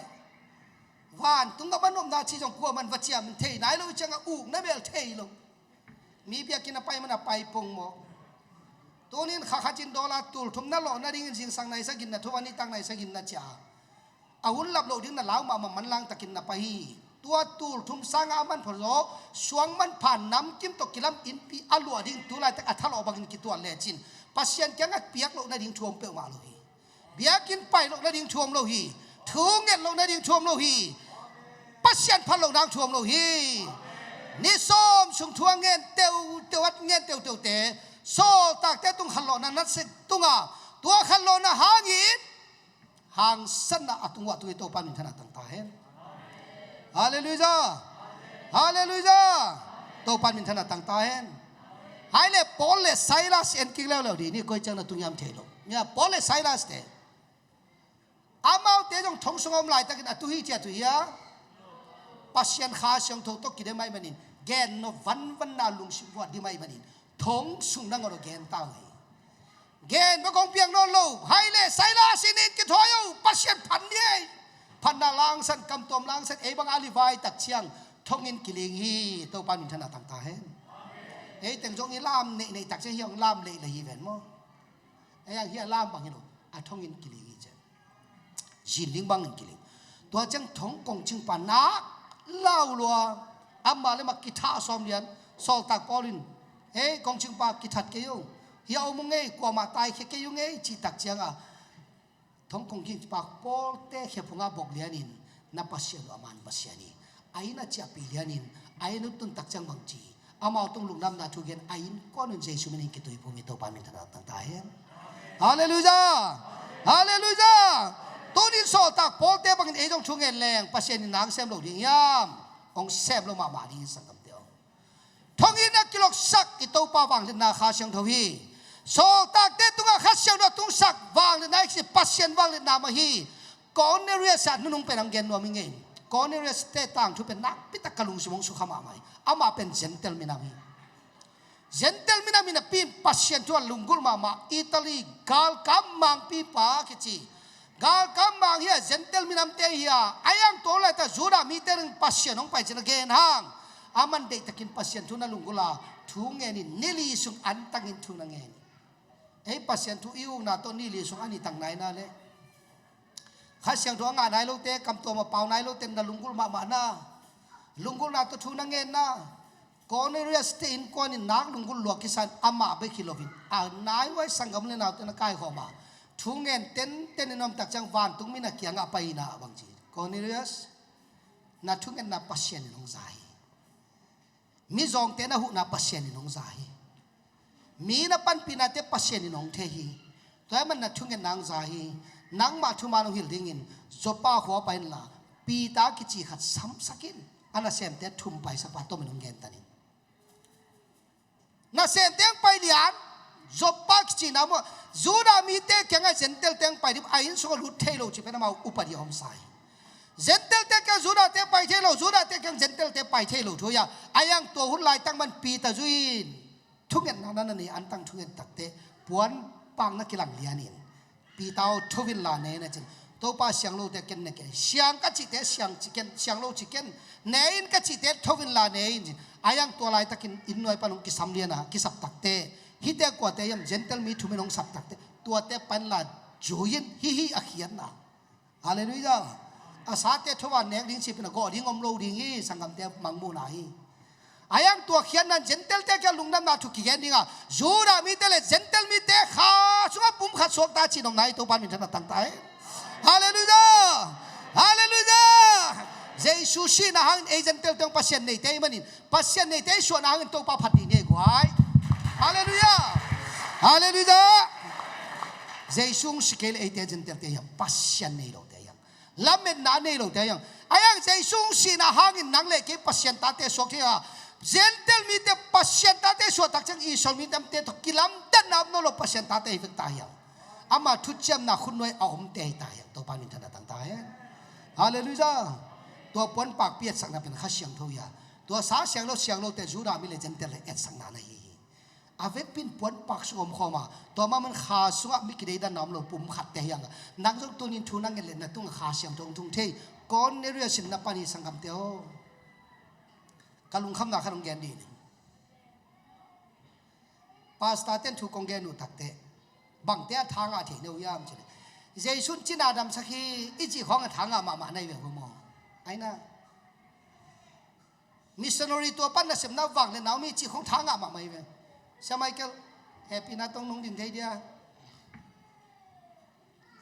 vantung a man nopna ci zong kuaman va ciam thei nai lo cianga uk na mel thei lo. Mi biakinn a pai man a pai pong maw? Tunin kha khatin dollar tul thum na lawh nadingin zingsang nai sagin na thu a nitak nai sagin na cia. A hun lap loh ding na lau mahmah manlang takin na pai hi. Tua tul thum sanga a manpha zaw suang manpha namkim tawh kilam innpi a luah ding tu laitak a thalawh bangin kituat lecin Pasian kiangah piak loh nading thu om peuhmah lo hi. Biakinn pai loh nading thu om lo hi. Thu nget loh nading thu om lo hi. Pasian phat loh nang thu om lo hi. Ni sawm sung thu a ngen teuteu, a ngen teuteute sawltakte tung khanlawhna nasep tunga, tua khanlawhna hangin hangsanna a tung uh a tung hi. Topan minthanna tang ta hen. Halleluijah. Halleluijah. Topan minthanna tang ta hen. Hai le Paul le Silas en kik leuleu di ni, koi ciang na tung hiam thei lo. Nia Paul le Silas te, amaute zong thong sung a om laitakin a tu hi cia tu hi a, Pasian Kha Siangtho tawh kidem ahi manin, gen nop vanvanna lungsim vuat dim ahi manin thong sung nangawn a gen ta uh hi. Gen bek hong piak nawn lo. Hai le Silas in in kithawi o, Pasian phan ni ei. Phatna langsan, kamtuam langsan, ei bang a livai tak ciang thonginn kiling hi. Topa minthanna tang ta hen. Ei teng zong i lam neihneih tak ciang hi hong lam leilei hi ven maw? Ei ang hi a lam bang hi lo, a thonginn kiling hi ciang. Zin ding bangin kiling. Tua ciang thong kongcingpa nak lau lua. Amah le mah kithah sawm lian. Sawltak Paul in, "Ei kongcingpa, kithat kei ung. Hia om ung ei, kuamah taikhia kei ung ei," cih tak cianga thong kongcingpa Paul te khephunga bok lianin, "Na Pasian uh a man Pasian hi. A inn a ciahpih lianin a inn uh tun tak ciang bang ci hi. Amau tung lungdamna thu gen, a innkuan un Jesu minin kituiphum hi." Topa minthanna tang ta hen. Halleluijah. Halleluijah. Tunin sawltak Paul te bangin ei zong thu ngen leng Pasian in nang sem lo ding hiam? Hong sem lo mahmah ding hi sanggamte aw. Thonginn a kiloksak i Topa vangliatna Kha Siangtho hi. Sawltakte tungah Kha Siangtho a tungsak vangliatna hi, Pasian vangliatna mah hi. Cornelius a nunung pen ang gen nuam hi ngei. Cornelius te tangthu pen nakpi tak ka lungsim hong sukha mahmah hi. Amah pen Gentile minam hi. Gentile minam hi napi in Pasian thu a lunggulh mahmah. Italy galkap mangpipa kici galkap mang hi a, Gentile minamte hi a, a iang tua laitak Judah mite ding Pasian hong pai cih na gen hang, aman deihtakin Pasian thu na lunggulh a, thu ngen in, ni li sung antangin thu na ngen in. Ei Pasian thu i ukna tawh ni li sung a ni tang nai na leh, Kha Siangtho a ngah nai lote, kam tuam a pau nai lote na lunggulh mahmah na, lunggulhna tawh thu na ngen na. Cornelius te innkuan in nak lunggulh lua kisa in amah bek hi loin, a naihuai sanggam le naute na kaikhawm a, thu ngen tenten in om tak ciang vantung mi na kiangah pai in a bang ci, Cornelius, na thungetna Pasian in hong za hi. Mizawngte na huhna Pasian in hong za hi. Mi na panpihnate Pasian in hong thei hi. Tua ahih manin na thungetna hong za hi. Nangmah thuman hong hilh dingin Joppa khua pai inla, Peter kici khat samsak in. A nasemte thum paisapa tomin hong gentanin. Nasemte hong pai lian, Joppa kici na mu a, Judah mite kiangah Gentile te hong pai ding, a inn sungah lut thei lo cih pen amau upadi a om sa hi. Gentile te kiang Judah te pai thei lo, Judah te kiang Gentile te pai thei lo thu hi a, a iang tua hun laitak man Peter zui in, thungetna na na nei antang thunget takte, puanpak na kilang lian in, Peter aw, thu in la ne na cin. Topa, siang lote ken ne kei. Siang ka cihte siang ci ken, siang lo ci ken. Ne in ka cihte thu in la ne in cin. A iang tua laitakin inn nuai pan hong kisam lian a, kisap takte, hihte kuate hiam, Gentile mi thum in hong sap takte, tuate pan la zui in, hih hi a khiatna. Halleluiah. A sate thu a nek ding cih pen a gawh ding om lo ding hi, sanggamte mangmuhna hi. A iang tua khiatna in Gentile te kiang lungdamna thu kigen ding a, Judah mite le Gentile mite kha sungah pum khat suak ta cih nopna hi. Topa min thang a tang ta hi. Halleluiah. Halleluiah. Jesu sihna hangin ei Gentile te hong Pasian neite ahih manin, Pasian neite i suahna hangin Topa phat ding hi ei guai. Halleluiah. Halleluiah. Jesu hong si kei leh eite Gentile te hiam, Pasian nei lote hiam, lametna nei lote hiam? A iang Jesu hong sihna hangin nang le kei Pasian tate suak thei a, Gentile mite Pasian tate suah tak ciang Israel mite tawh kilamdanna om nawn lo Pasian tate hi vek ta hiam? Ama thuciamna khutnuai a omte hi ta hiam? Topa min thang a tang ta hen. Halleluiah. Tua puanpakpi etsakna pen Kha Siangtho hi a, tua sa siang lo, siang lote Judah mi le Gentile le etsakna na hi hi. A vekpi in puanpak sung om khawm a, tua mah man kha sungah mi kideidanna om lo pum khatte hi hang a, nang zong tuni in thu na nget leh na tungah Kha Siangtho hong tung thei. Cornelius in na pan hi, sanggamte aw. Ka lungkhamna khat hong gen dih ning. Pastor ten thu kong gen uh takte, bangte a tha ngah thei na uh hiam cih leh, Jesu in cina damsak hi i cih khawng a tha ngah mahmah na hi ve uh maw? Ai na. Missionary tua pan nasepna vak le Naomi cih khawng tha ngah mahmah hi ve. Sia Michael, hehpihna tawh nong din thei dia.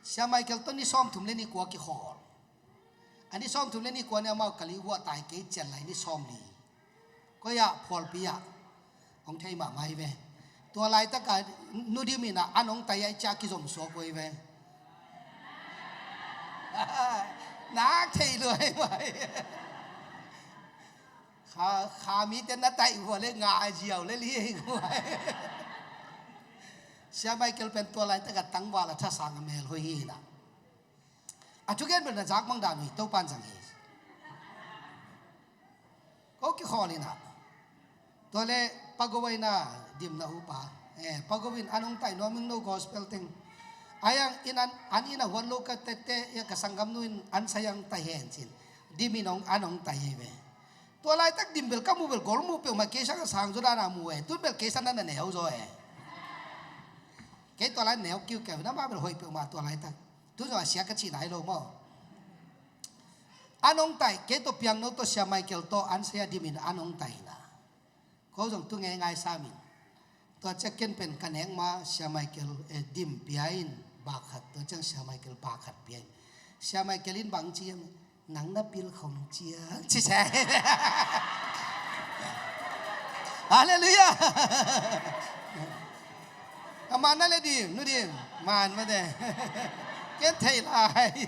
Sia Michael tawh ni sawmthum le ni kua kikhawl. A ni sawmthum le ni kua ni amau Kali huah tai, kei cian lai ni sawmli. Koi ah, Phualpi ah. Hong thei mahmah hi ve. Tua laitak a Nu Dim in ah an hong tai a, i ciah kizom suak uh hi ve. Nak thei lua hi mai. Kha, kha mite na taih uh a le ngah a ziau le li hi guai. Sia Michael pen tua laitak a tangval a thasang a melhoih hi in ah. A thugen bel na zak mang dan uh hi, Topa in zang hi. Ko kikhawl in ah. Tua le Pago in ah, Dim na upa. Eh, Pago in an hong tai nuam ing, no gospel teng. A iang in an, an in a huat lo ka tette, ia ka sanggamnu in an sai ang tai hen cin. Dim in hong, an hong tai hi ve. Tua laitak Dim bel ka mu bel gol mu peuhmah, kei sang a sang zaw dan a mu e. Tun bel kei sang na na neu zaw e. Kei tua lai neu kiukiau, na mah bel hoih peuhmah tua laitak. Tun zong a sia ka cih nai lo maw. An hong tai, kei tawh piangno tawh Sia Michael tawh an sai a Dim in an hong tai na. Ko zong tu ngeingai sam in. Tua ciang ken pen ka nek ma Sia Michael, eh, Dim pia in bak khat, tua ciang Sia Michael bak khat pia in. Sia Michael in bang ci hiam, nang na pil khong ciang ci se. Halleluiah. A man na le Dim, Nu Dim, man mate. Ken thei lai.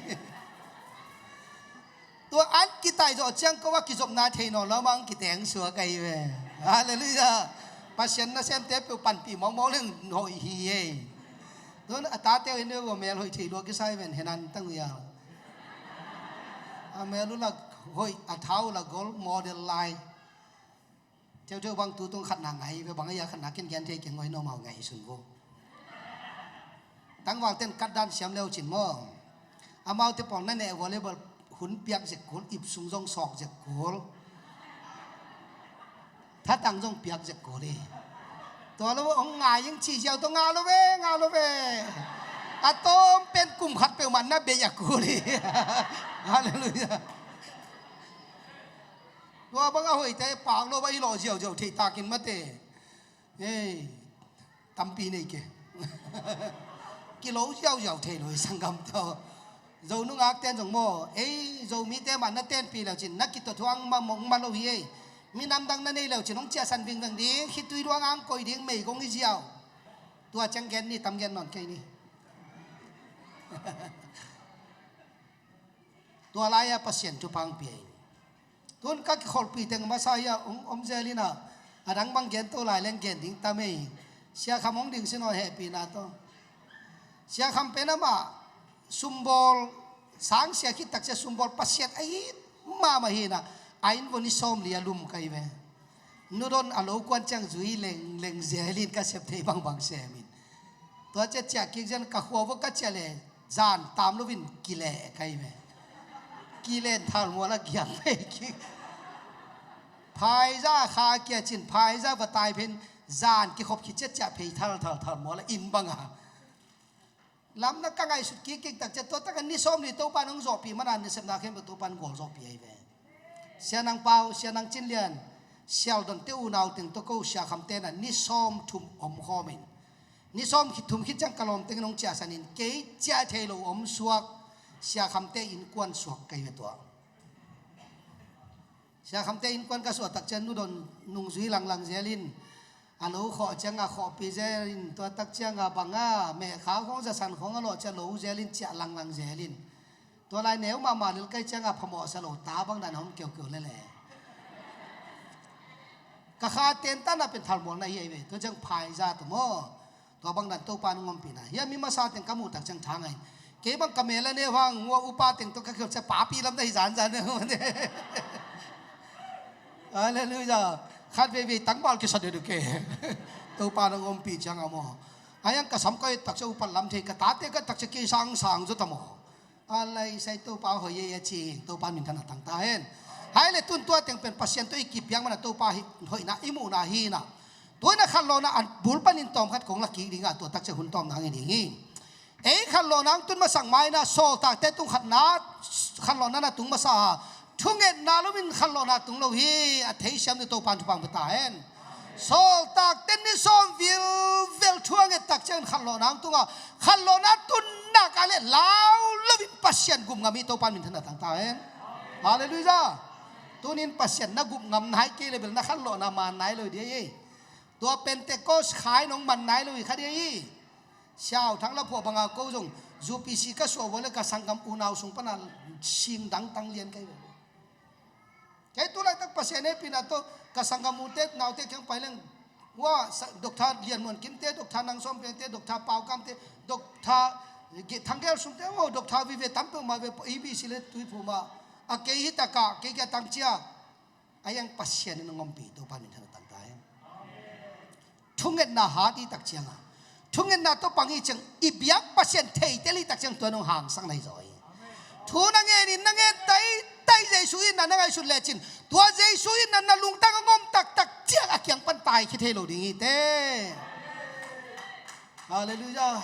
Tua an kitai zawh ciang ko a kizopna thei nawn lo mah hong kiteng suak ahi ve. Halleluiah. Pasian nasemte peuh panpih mawkmawk leng hoih hi ei. Tun a tate uh hi ne uh a mel hoih thei lua kisai ven henan tang uh ia. A mel uh lak Hoih a thau la gol model lai. Teuhteuh bang tu tung khatna ngai ve, bang a ia khatna ken gen thei keng, hoih no mau ngai sun vo. Tangval ten kat dan siam leu cin maw. Amaute pawl na neh volleyball hun piak zek kul, ip sung zong sawk zek kul. Thatang zong piak zek kul hi. Tua lo hong ngai ing ci ziau tua nga lo ve, nga lo ve. A tawm pen kum khat peuhmah na bei a kul hi. Halleluiah. Tua bang a hoihte pak lo bang i lawh ziauziau theih takin mate. Ei, tampi nei ke. Kilo ziauziau thei lo i sanggam tawh. Zo nungak ten zong maw, ei, Zomite mah na tenpih leucin na kitothuang mah mong mah lo hi ei. Minam dang na nei leucin hong ciahsan vingveng ding, khitui luang ang koi ding, meigong i ziau. Tua ciang gen ni, tam gen nawn kei ni. Tua lai-a Pasian thupha hong pia in. Tun ka kikholhpih teng masa hi-a hong om zel in ah, a dang bang gen to lai leng gen ding tam ei. Sia Kham hong ding sin aw, hehpihna tawh. Sia Kham pen amah sumbawl, sang sia khit tak cia sumbawl Pasian a it mahmah hi in ah, a inn vua ni sawmli a lum kai ve. Nudon a lo kuan ciang zui lengleng zel in ka sep thei bangbang sem in. Tua cia ciah kik zen ka khua vua ka ciah le zan tam loin kileh kai ve. Kileh thalmual a giak phei kik. Phaiza kha kia cin phaiza va tai phen zan kikhop khit cia ciah phei thalthal thalmual a inn banga. Lamna ka ngaihsut kikkik tak ciah tua taka ni sawmli Topa nong zawhpih mana nasepna khempeuh Topa in gualzawhpih ahi ve. Sia Nang Pau, Sia Nang Cin Lian, Sialdon te unau teng tawh ko Sia Kham tena ni sawmthum omkhawm in. Ni sawmthum khit ciang ka lawm tengin hong ciahsan in kei ciah thei lo om suak Sia Kham te innkuan suak ka hi ve tua. Sia Kham te innkuan ka suah tak ciang Nudon nungzui langlang zel in a lo khawh ciang a khawhpih zel in tua tak ciang a bang a mehkha khawng zasan khawng a lawh ciang lo zel in ciah langlang zel in. Tua lai neu mahmah lel kai ciang a phamawh sa lo ta bang dan a hom keukeu lele. Ka kha ten tan a pen thalmual na hi ahi ve. Tua ciang phaiza tu maw. Tua bang dan Topa nong ompihna. Hia mi masa teng ka muh tak ciang tha ngai. Kei bang ka mel a neu hang, hua upa teng tawh ka khial cia papi lam na hi zanzan. Halleluiah. Khat veivei tangval kisa deuh deuh ke. Topa nong ompih ciang a maw. A yang ka sam ka et tak cia upat lam thei, ka tate ka et tak cia kei sangsang zaw ta maw. A lai sai Topa hoih ei a ci, Topa minthanna tang ta hen. Hai le tun tua teng pen Pasian tawh i kipiak mana Topa hi, hoihna i muhna hi na. Tua ina khatlawhna a bul panin tawm khat kong la kik ding a tua tak cia hun tawm nang i ding hi. Ei khatlawhna ang tun masak mai na sawltakte tung khatna, khatlawhna na tung masa a thungetna loin khatlawhna tung lo hi a theisiam ni Topa in thupha pia ta hen. Sawltakte ni sawm vilvel thu a nget tak ciangin khatlawhna ang tunga khatlawhna tun nak a le lau loin Pasian gum ngam hi Topa in minthanna tang ta hen. Halleluiah. Tunin Pasian na gum ngam nai kei le bel na khatlawhna man nai lo ding hi. Tua Pentecost khai nong man nai lo hi kha ding hi. Siau Thang la phuah banga ko zong U P C ka suah vua le ka sanggam unau sung pana sing dangtang lian kai ve. Kei tu laitak Pasian hehpihna tawh ka sanggam ute naute kiang pai leng hua Doctor Lian Muan Kimte, Doctor Nang Sawm Piangte, Doctor Pau Kamte, Doctor Thang Gel Sungte maw, Doctor vive tam peuhmah ve, A B C le Tuiphum ah a kei hi taka kei kia tang cia. A yang Pasian in a ngompih Topa minthanna tang ta hen. Thungetna hat i tak cianga thungetna tawh pang i ciang i biak Pasian theitel i tak ciang tua nong hangsak na hi zaw hi. Thu na ngen in na ngen taitai Jesu in na na ngaihsut lecin tua Jesu in na na lungtang a ngom taktak ciang a kiang pan tai khia thei lo ding hi te. Halleluiah.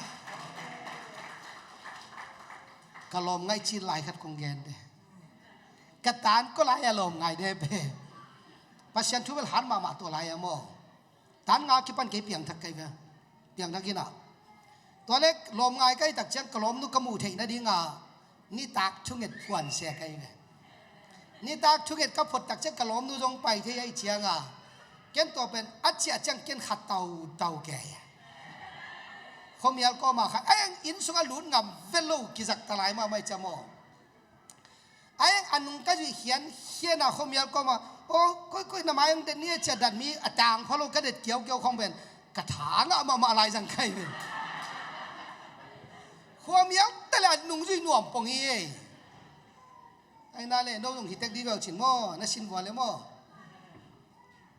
Ka lawm ngaih cin lai khat kong gen te. Ka tan ko lai a lawm ngai de pe. Pasian thu bel han mahmah tua lai a maw. Tan nga kipan kei piangthak kai ve. Piangthak ina. Tua le lawm ngai kai tak ciang ka lawmnu ka muh theih nadinga nitak thunget phuan sia kai ve. Nitak thunget ka phot tak ciang ka lawmnu zong pai thei ahi cianga ken tua pen a ciah ciang ken khat tautau kei. Khuamial kawma khat a eng inn sungah lut ngam vet lo kizak ta lai mahmah i ciam aw. A eng a nung ka zuih khiankhian a khuamial kawma aw koikoi na mai ong det ni a ciah dat mi a tang pha lo ka det kiaukiau khawng pen ka tha ngah mahmah lai zang kai ve. Khuamial tale a nung zuih nuam pong hi ei. Taina le no zong hi tek dih veu cin maw, na sin vua le maw.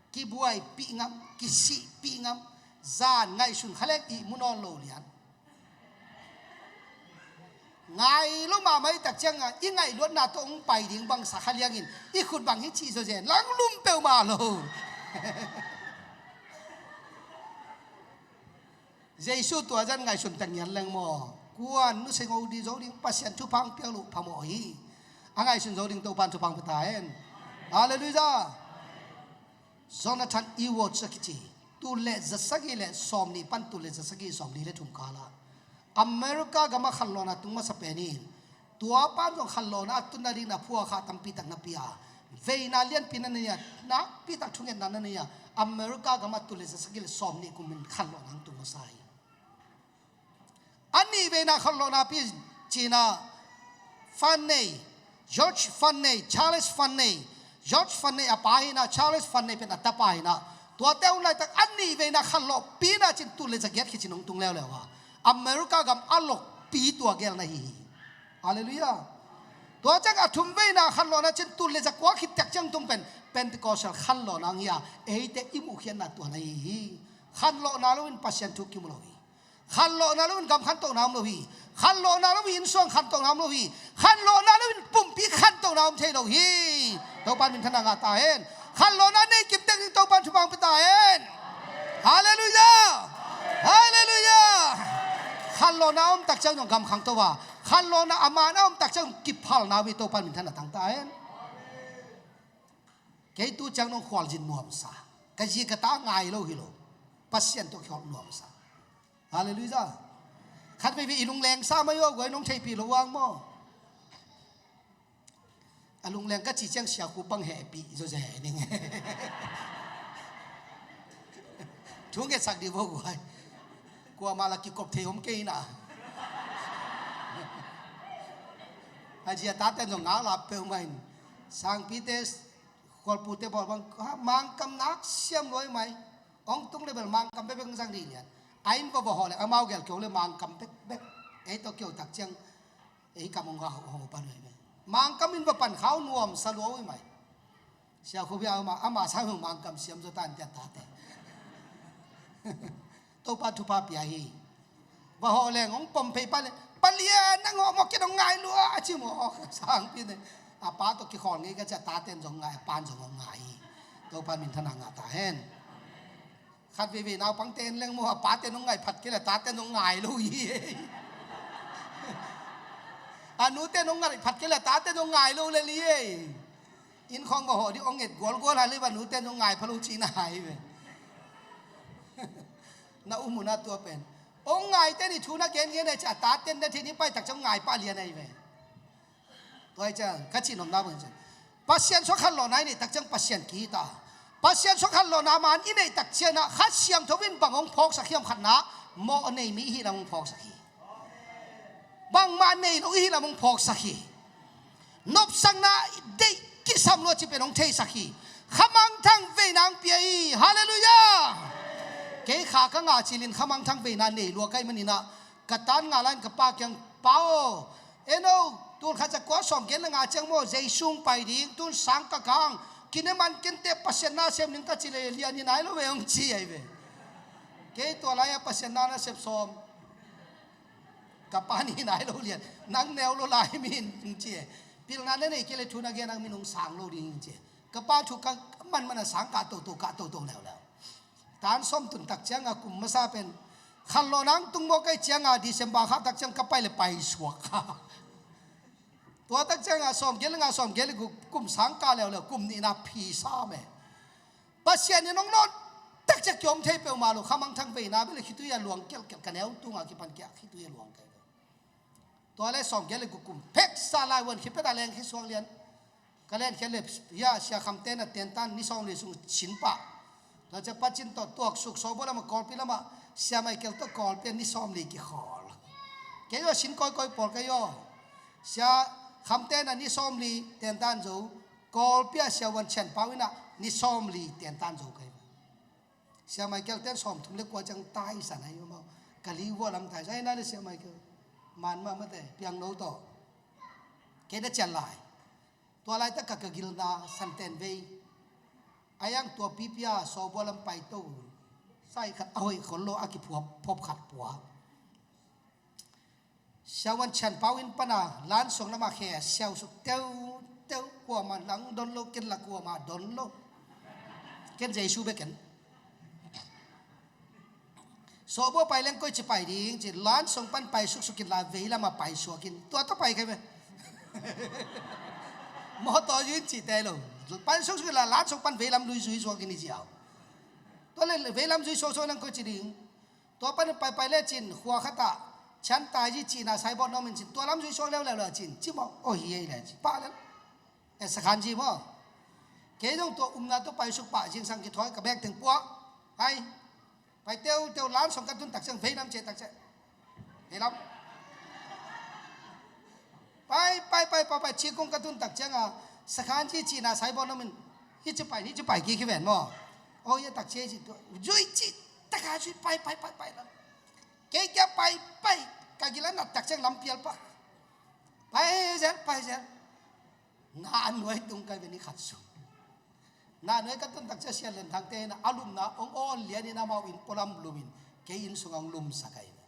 Kibuaipih ngam, kisihpih ngam, zan ngaihsun kha leng ihmu nawn lo lian. Ngai lo mahmah i tak ciangah i ngaih luatna tawh hong pai ding bangsa kha liangin i khut bang hi cih zawzen lang lum peuhmah lo. Jesu tua zan ngaihsun tak ngian leng maw? Kuan nusia ngo dih zo ding, Pasian thupha hong piak loh phamawh hi. A ngaihsun zo ding Topan thupha hong pia ta hen. Halleluiah. Jonathan Edwards a kici, tul le za sagih le sawmnih pan tul le za sagih sawmnih le thum kal ah America gam ah khanlawhna tung masa pen in, tua pan zong khanlawhna a tun nading na phuakha tampi tak na pia, veina lianpi na nei a, nakpi tak thungetna na nei a, America gam ah tul le za sagih le sawmnih kum in khanlawhna hong tung masa hi. A nih veina khanlawhna pi cih ah Finney, George Finney, Charles Finney, George Finney a pa hi in ah, Charles Finney pen a tapa hi in ah, tuate hun laitak a nih veina khanlawh pi in ah cin tul le za giat khit cin hong tung leuleu a, America gam a lokpi tua gel na hi hi. Halleluiah. Tua ciang a thum veina khanlawhna cin tul le za kua khit tak ciang tung pen Pentecostal khanlawhna hong hi a, eite i muhkhiatna tua na hi hi. Khanlawhna lo in Pasian thu kimu lo hi. Khanlawhna lo in gam khantohna om lo hi. Khanlawhna lo in innsuang khantohna om lo hi. Khanlawhna lo in pumpi khantohna om thei lo hi. Topan minthanna ngah ta hen. Khanlawhna nei kim tek ding Topan thupha hong pia ta hen. Halleluiah. Halleluiah. Khanlawhna om tak ciang zong gam khangto a, khanlawhna a man a om tak ciang kiphalna om hi. Topan minthanna tang ta hen. Kei tu ciang nong khualzin nuamsa, ka zi ka ta ngai lo hi lo, Pasian tawh kikholh nuamsa. Halleluiah. Khat veivei i lungleng sa mai aw, guai nong theihpih lo vang maw? A lungleng ka cih ciang Sia Khup bang hehpih zawzen ing. Thu ngetsak dih vo guai. Kuamah la kikop thei om kei na. A zi a tate zong ngak lap peuhmah in. Sangpite, khualpute bawl bang, ha, Mangkam nak siam luai mai. Hong tung le bel Mangkam bekbek hong zang dih lian. A inn va va hawh le amau gel kio le Mangkam bekbek. Ei tawh kio tak ciang ei kam hong va hawh, hawh pan luai mai. Mangkam inn va pan khau nuamsa luai mai. Sia Khup bia ama, ama sang hong Mangkam siam zaw tan tia tate. Topa thupha pia hi. Va hawh leng hong pom phei pa le, Palian nang hawh maw, ken hong ngai lua a ci maw, sangpi ne. A pa tawh kikhawl ngei ka ci a, taten zong ngai, a pan zong hong ngai hi. Topa minthanna ngah ta hen. Khat veivei naupangte en leng maw, a paten hong ngai phat kei le taten hong ngai lo hi. A nuten hong ngai phat kei le taten hong ngai lo le li ei. Inn khawng va hawh dih hong nget gualgual a le va nuten hong ngai pha lo cihna hi ve. Na um hun a tua pen hong ngaite ni thu na gen gen a ci a, taten na thei ni pai tak ciang ngai pah lian ahi ve. Tua hi ciang ka cih nopna bang ciang Pasian sua khanlawhna i neih tak ciang Pasian ki ta. Pasian sua khanlawhna man i neih tak ciang a Kha Siangtho in bang hong phawksak hiam khatna, mawh nei mi i hih lam hong phawksak hi. Bangmah nei lo i hih lam hong phawksak hi. Nopsakna deih kisam lua ci pen hong theisak hi. Khamangthang veina hong pia hi. Halleluiah. Kei kha ka ngah cilin khamangthang veina nei lua ka hih manin ah ka tan ngah lai-in ka pa kiang, Pa aw, en o, tul khat za kua sawm giat le nga ciang maw Jesu hong pai ding, tun sang ka kang, kine man kente, Pasian na sem ning ka ci le lian hi nai lo ve hong ci ahi ve. Kei tua lai-ah Pasian na na sep sawm. Ka pa ni nai lo lian, nang neu lo lai mi in ci e. Pilna na nei kei le thu na gen ang minung sang lo ding ci e. Ka pa thu ka man man a sang kah toto, kah toto leuleu. Tan sawm tun tak ciang a kum masa pen khanlawhna hong tung mawk ahih ciang a December kha tak ciang ka pai le pai suak kha. Tua tak ciang a sawm giat le nga, sawm giat le guk, kum sang kah leuleu, kum nihna phi sa me. Pasian in hong nawt tak ciang kiom thei peuhmah lo, khamangthang veina bel khitui a luang kelkel, ka neu tungah kipan kia khitui a luang kei. Tua le sawm giat le guk kum phek sa lai uan khipet a leng khi suak lian. Ka len khia le, ya, Sia Khamte na tentan ni sawm li sung sin pah. Tua ciang Pacin tawh tuak suk sawbua lamah Kawlpi lamah Sia Michael tawh Kawlpi a ni sawm li kikhawl. Kei aw sin kawikawi pawl kei aw. Sia Khamte na ni sawm li tentan zo. Kawlpi ah Sia Van Chan Pau in ah ni sawm li tentan zo kei. Sia Michael ten sawm thum le kua ciang taisan ahi maw. Ka li vua lam taisan ahi na le Sia Michael. Man mah mate, piang no tawh. Kei na cian lai. Tua laitak ka, ka gilna santen vei. A iang tua pipia sawbua lam paito. Sai khat a hoih khol lo a kiphuap phop khat pua. Siavuan Chan Pau inn pana lansong lama khe siausuk teuteu, kuama nang don lo, ken la kuama don lo. Ken Jesu bek ken. Sawbua pai leng koi ci pai ding ci, lansong pan pai suksuk in la vei lama pai suak in. Tua tawh pai kei ve. Mawtaw zui in ci te lo. Pai suksuk in la lansong pan vei lam lui zui suak in i ziau. Tua le vei lam zui suaksuak nang koi ci ding. Tua pan paipai le cin khua khatah Chan Taiji cihna saibawt na om in cin, tua lam zui suak leuleu le cin, ci maw? Aw hi ei le ci pah le. E sakhan ci maw? Kei zong tua umna tua paisuk pah zingsang kithawi ka bek teng puah. Hai. Pai teuteu lansong ka tun tak ciang vei lam cia tak ciang. Vei lam. Pai, pai, pai, pai, pai, ci kong ka tun tak ciang a, sakhan ci cihna saibawt na om in, hi ci pai, hi ci pai kik hi ven maw? Aw hi a tak cia ci tua. Zui ci. Taka zui pai, pai, pai, pai la. Kei kia pai, pai. Ka gila nat tak ciang lam pial pak. Pai zel, pai zel. Na a nuai tung kai ve ni khat su. Na a nuai ka tun tak ciang Sia Lian Thang te na a lumna ong awn lian in amau in pualam lum in kei inn sungah ong lumsak ai ve.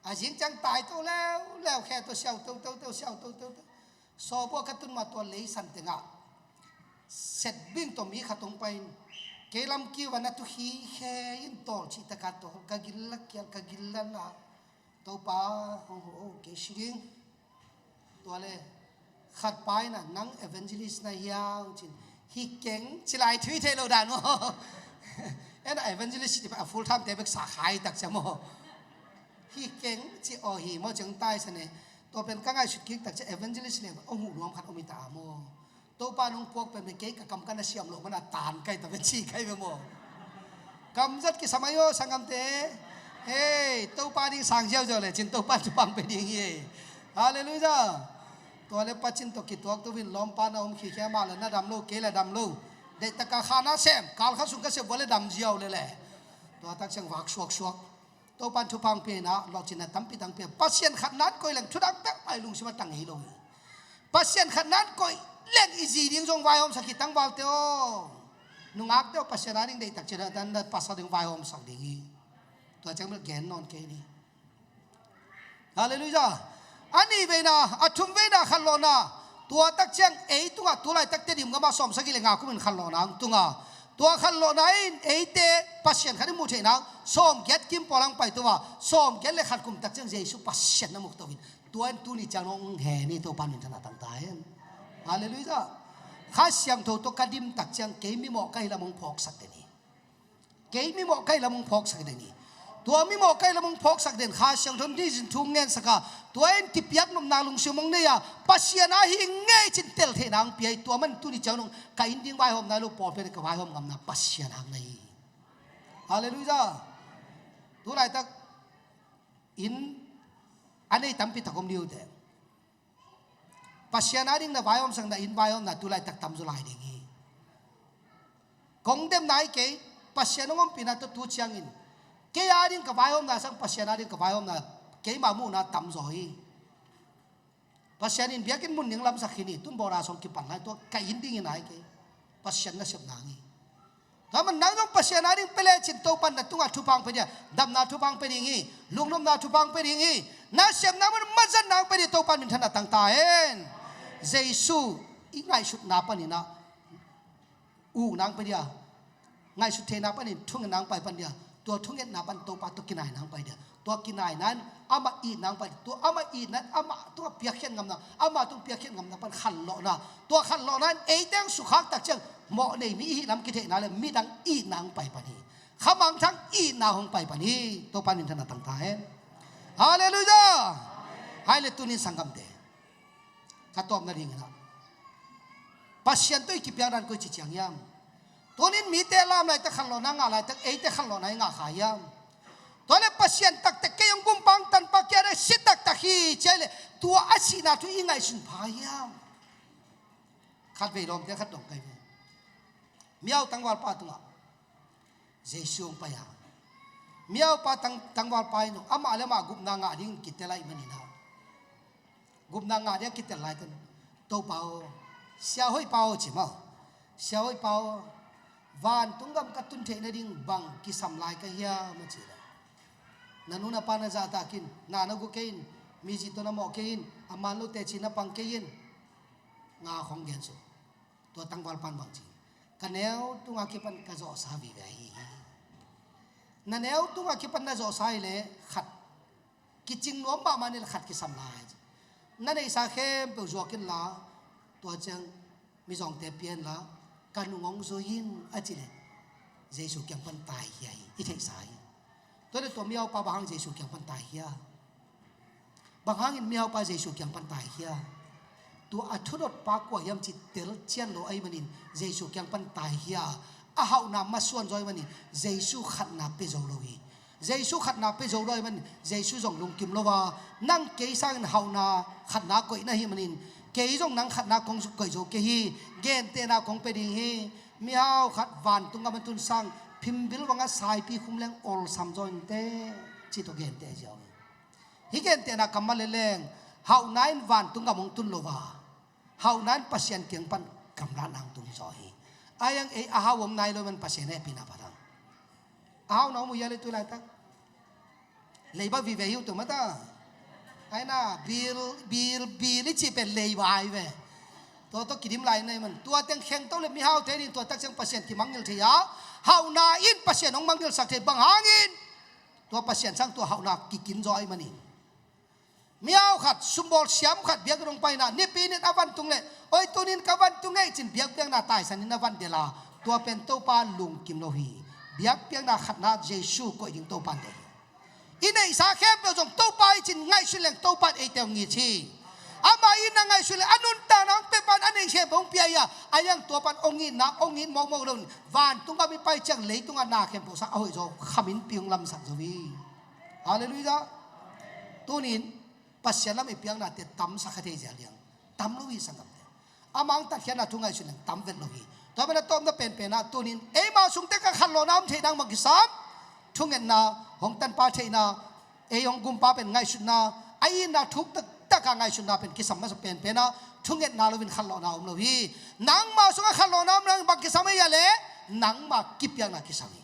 A zing ciang tai to leuleu khe to siau to to to siau to to to. Sawbua ka tun ma tua leisan tengah setbing tawh mi khat hong pai in, kei lam kiu a na tu hi khe in tawl cih takah tawl, ka gil la kial, ka gil la na. Topa hong ho o kei si ding. Tua le khat pa in a nang evangelist na hiau cin, hi keng ci lai thui thei lo dan maw? En a evangelist cih a full time te bek sa khai tak cia maw? Hi keng ci aw hi maw ciang tai sa ne. Tua pen ka ngaihsut kik tak ciang evangelist le a huh nuam khat om hi ta maw? Topa nong puak pen pen kei ka kam ka na siam lo mana tan kai ta pen ci kai ve maw? Kam zat kisam ai aw sanggamte. Hei, Topa ding sang ziauziau le cin Topa thupang pe ding hi. Halleluiah. Tua le pacin tawh kituak tu vin lawmpa na om khikhia mah le na dam lo kei le dam lo. Deihtaka kha na sem kal kha sung ka sem vua le dam ziau le le. Tua tak ciang vak suaksuak. Topan thupha hong pia in ah lawhcinna tampi tang pia. Pasian khat nan koih leng thudang peuhmah i lungsim a tang hi lo hi. Pasian khat nan koih leng i zi ding zong vaihawmsak hi tangvalte aw. Nungakte aw, Pasian a ding deihtak ciangin a dan na pasal ding vaihawmsak ding hi. Tua ciang bel gen nawn kei ni. Halleluiah. A nih veina, a thum veina khanlawhna. Tua tak ciang ei tungah tu laitak Tedim gamah sawmsagih le nga kumin khanlawhna hong tunga. Tua khanlawhna in eite Pasian khat i muh theihna sawmgiat kim pawl hong paito a, sawmgiat le khat kum tak ciang Jesu Pasian na mukto in. Tua in tuni ciang nong he ni, Topa minthanna tangta hen. Halleluiah. Kha Siangtho tawh ka dim tak ciang kei mimawh ka hi lam hong phawksak den hi. Kei mimawh ka hi lam hong phawksak den hi. Tua mimawh ka hi lam hong phawksak den Kha Siangtho nizin thu ngensak a, tua in kipiak nopna lungsim hong nei a, Pasian a hi ngei cin tel theihna hong pia hi. Tua man tuni ciang nong ka inn ding vaihawmna lo, pawlpi a ka vaihawm ngamna Pasian hang na hi. Halleluiah. Tu laitak inn a nei tampi tak om ni uh teh. Pasian a ding na vaihawmsak na inn vaihawmna tu laitak tamzaw lai ding hi. Kong demna hi kei, Pasian hong ompihna tawh tu ciangin kei a ding ka vaihawmna sang Pasian a ding ka vaihawmna keima muhna tamzaw hi. Pasian in biakinn mun ning lamsak khin hi, tun bawra song kipan lai tua ka inn dingin a hi kei. Pasian nasepna hang hi. Tua man nang zong Pasian a ding pia lecin Topan na tungah thupha hong pia ding a, damna thupha hong pia ding hi, lungnopna thupha hong pia ding hi, nasepna mun mazatna hong pia ding hi. Topan minthanna tangta hen. Jesu i ngaihsutna panin ah ukna hong pia ding a, ngaihsut theihna panin thungetna hong pai pan ding a, tua thungetna pan Topa tua kinaina hong pai ding a. Tua kinaina in amah itna hong pai, tua amah itna in amah tua piakkhiat ngamna, amah tung piakkhiat ngamna pan khanlawhna. Tua khanlawhna in eite hong sukhak tak ciang mawh nei mi i hih lam kitheihna le midang itna hong pai pan hi. Khamangthang itna hong pai pan hi. Topa minthanna tangta hen. Halleluiah. Hai le tunin sanggamte, ka tawpna dingin ah Pasian tawh i kipiak dan koi ci ciang hiam? Tunin mite lam laitak khanlawhna ngah laitak eite khanlawhna i ngah kha hiam? Tua le Pasian taktak kei hong gumpang tanpa kia dai si taktak hi cia le tua a sihna thu i ngaihsun pha hiam? Khat vei lawmte khat dong kai ve. Miau tangvalpa tungah Jesu hong pai a, miaupa tang, tangvalpa in amah le amah gupna ngah ding kitel ahih manin ah, gupna ngah ding a kitel laitakin, Topa aw, Sia hoih pa aw ci maw. Sia hoih pa aw, vantung gam ka tun theih nading bang kisam lai ka hiam a cih leh, na nu na pa na zahtak in, na na gu kei in, mizi tawh na mawh kei in, a man lo teci na pang kei in, nga khong gen suk. Tua tangvalpa in bang ci, ka neu tunga kipan ka zawhsa vive ahi hi. Na neu tunga kipan na zawhsa hi leh khat kicing nuam mahmah ni leh khat kisam lai. Na neihsa khempeuh zuak inla, tua ciang mizawngte pia inla, ka nung hong zui in a cih leh Jesu kiang pan taikhia hi, i theihsa hi. Tua leh tua mihaupa bang hang Jesu kiang pan taikhia? Bang hangin mihaupa Jesu kiang pan taikhia? Tua a thudotpa kua hiam cih telcian lo ahih manin Jesu kiang pan taikhia. A hauhna masuan zaw ahih manin Jesu khatna pia zo lo hi. Jesu khatna pia zo lo ahih manin Jesu zong lungkim lo a, nang kei sangin hauhna khatna koih na hih manin, kei zong nang khatna kong koih zo kei hi. Gentehna kong pia ding hi. Mihau khat vantung gam a tun sang phimbil bangah saipi khum leng olsam zaw inteh, ci tawh genteh ziau hi. Hih gentehna kammal leleng, hauhna in vantung gam hong tun lo a, hauhna in Pasian kiang pan gamlatna hong tung zaw hi. A hiang ei a hau om nai lo ahih man Pasian hehpihna phat hang. A hau na om uh hia leh tu laitak? Leiba vive hi uh tu mata. Ai na, bil, bil, bil i cih pen leiba hi ve. Tua tawh kidim lai na hih man. Tua teng khengto leh mihaute ding tua tak ciang Pasian kimangngilh thei a, hauhna in Pasian hong mangngilhsak thei. Bang hangin? Tua Pasian sang tua hauhna kikin zaw ahih manin. Mihau khat, sumbawl siam khat biakinn hong paina, Nipi ni-in a van tung leh, oi, tuni-in ka van tung ei, ci-in biakpiakna taisan in a van delh a, tua pen Topa lungkim lo hi. Biakpiakna khatna Jesu koih ding Topa in deih hi. I neihsa khempeuh zong Topa hi ci-in ngaihsun leng Topa in eite hong it hi. Amah in na ngaihsun leh a nuntakna hong piapa in a neih khempeuh hong pia hi a, a hiang tua pan hong itna, hong it mawkmawk lo-in vantung gam i pai ciang leitungah na khempeuh sang a hoih zaw khamin pi hong lamsak zo hi. Halleluiah. Tuni-in Pasian lam i piaknate tamsak kha thei zel liang. Tam lo hi sanggamte. Amah hong tatkhiatna thu ngaihsun leng tam vet lo hi. Tua pen a tawpna penpen ah tuni-in eima sungte ka khatlawhna om theih nang bang kisam? Thungetna, hong tanpa theihna, ei hong gumpa pen ngaihsutna, a itna thuk taktak a ngaihsutna pen kisam masa penpen ah thungetna lo-in khatlawhna om lo hi. Nangma sungah khatlawhna om nang bang kisam ei a leh nangma kipiakna kisam hi.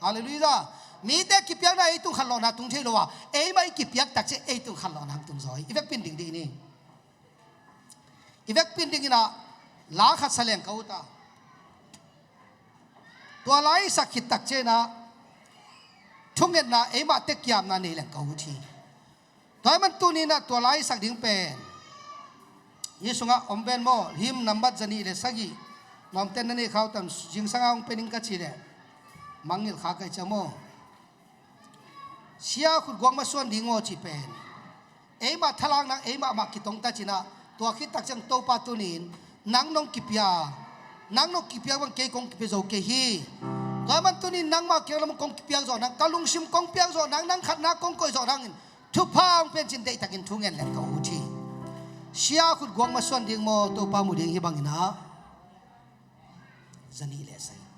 Halleluiah. Mite kipiakna ei tung khatlawhna tung thei lo a, eimah i kipiak takciang ei tung khatlawhna hong tung zaw hi. I vekpi-in ding dih ni. I vekpi-in dingin ah la khat sa leng ka ut a, tua la i sak khit takciang ah thungetna eimahte kiamna nei leng ka ut hi. Tua ahih man tuni-in ah tua la i sak ding pen hih sungah om ven maw, hymn nambat zanih le sagih. Lawmten na nei khak uh tam, zingsang a hong pia ning ka cih leh mangngilh kha ka hih ciang maw. Sia khutguak masuan ding aw cih pen eimah thalak nang eimah mah kitong ta ci-in ah, tua khit takciang Topa tuni-in nang nong kipia, nang nong kipiak bang kei kong kipia zo kei hi. Tua ahih man tuni-in nangma kiang lam kong kipiak zawh nang, ka lungsim kong piak zawh nang, nang khatna kong koih zawh nangin thupha hong pia in ci-in deihtakin thu ngen leng ka ut hi. Sia khutguak masuan ding maw, Topa mu ding hi bangin ah. Zanih le sagih.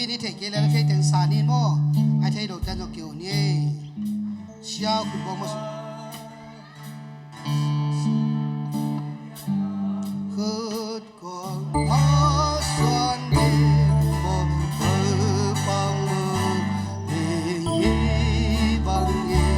Ni thei kei le na thei teng sa ni maw? Ai thei lo tan zong kei uh ni ei. Sia khut bawng maw su. Khut kuang a suan ding maw? Khut bang maw? Ding hi bang hi.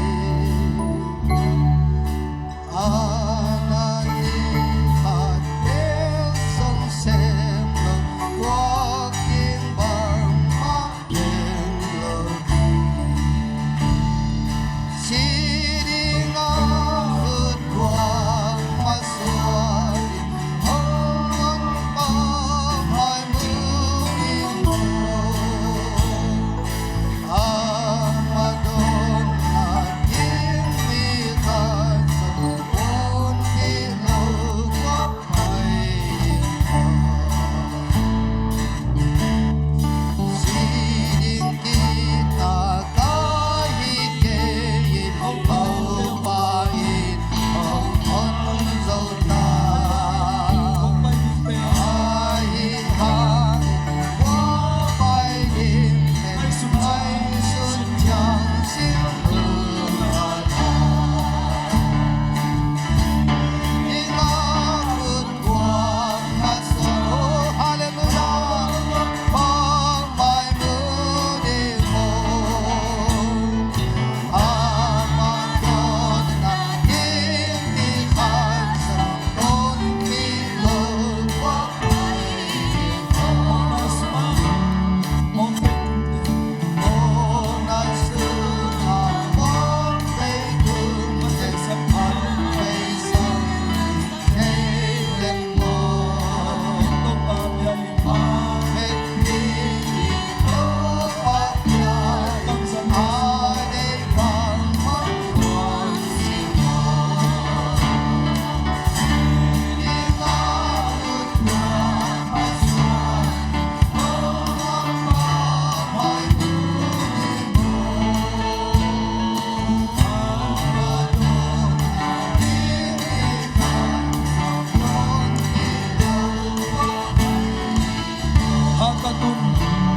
Hakatun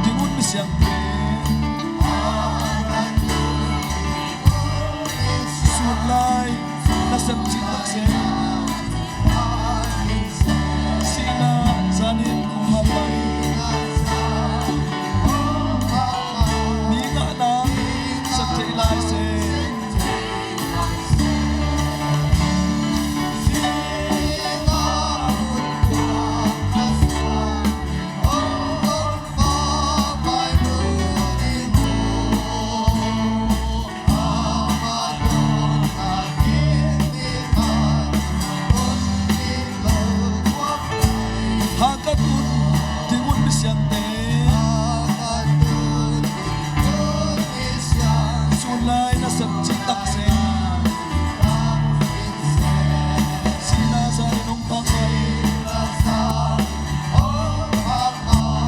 dingun misiangte, sun lai nasep cih taksen, sihna zanin hong hap lai, mi ngahna sep thei lai se. Hakatun dingun misiangte, sun lai nasep cih taksen, sihna zanin hong hap lai,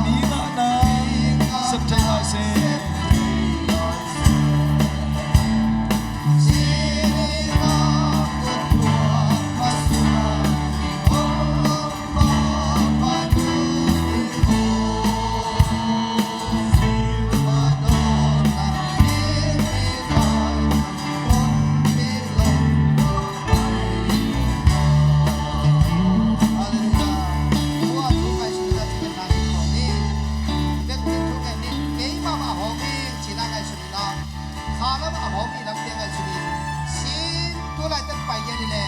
mi ngahna sep thei lai se. Kha lam a hawm i lam tiang ngaihsun in, sin tu laitak pai lian i le,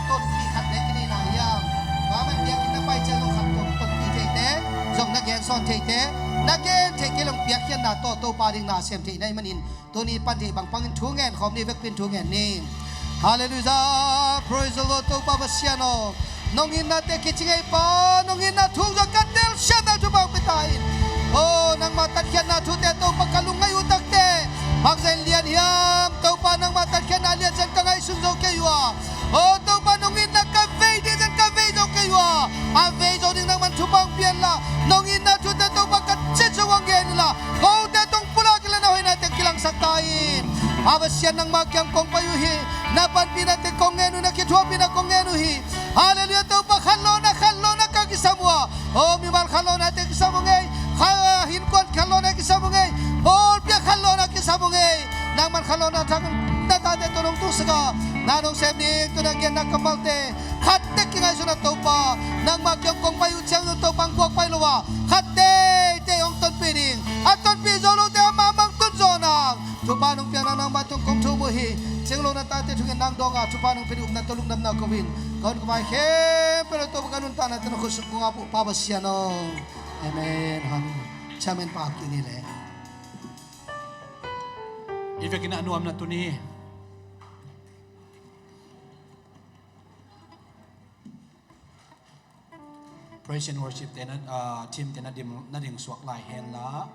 tonpih khat bek i neihna hiam? Tua man biakinn na pai ciang zong khat tonpih theite, zong na gen sawn theite, na gen theih kei long piakkhiatna tawh Topa ding na sem theih na hih manin, tuni pan theih bang pangin thu ngen khawm ni, vekpi in thu ngen ni. Halleluiah, praise the Lord, Topa Pasian aw. Nong itnate kici ngei pa, nong itna thu zong ka telsiatna thupha hong pia ta in. Aw, nangma tatkhiatna thute Topa ka lungngaih uh takte, bangzah in lian hiam? Topa nangma tatkhiatna lian zen ka ngaihsun zo kei uh a. Aw Topa nong itna ka vei ding zen ka vei zo kei uh a. A vei zo ding nangman thupha hong pia in la, nong itna thute Topa ka cit zo hong gen in la, kote tawh pulak in la na hoihnate kilangsak ta in. Pa Pasian nangma kiang kong pai uh hi. Na panpihnate kong ngen uh, na kithuahpihna kong ngen uh hi. Halleluiah, Topa khanlawhna, khanlawhna ka kisam uh a. Aw mimal khanlawhna te kisam uh ngei. Kha, innkuan khanlawhna Saka na nong sem ning, tuna gen na kammalte khat tek kingaihsun a Topa, nangmah kiang kong pai uh ciang Topa ang guak pai lo a khat teitei hong tonpih ning. A tonpih zo lote amah mang tun zaw nang. Thupha nong piakna nangmah tawh kong thum uh hi. Ciang lo na tate thungen nang dawng a thupha nong pia ding upna tawh lungdamna ko in ka hun ka mai khempeuh lo Topa ka nuntakna tawh na khut sung kong ap uh Pa Pasian aw. Amen. Amen. Chairman pa kini le. I vekin a nuamna tuni praise and worship te na, ah, team te na dim, na ding suak lai hen la.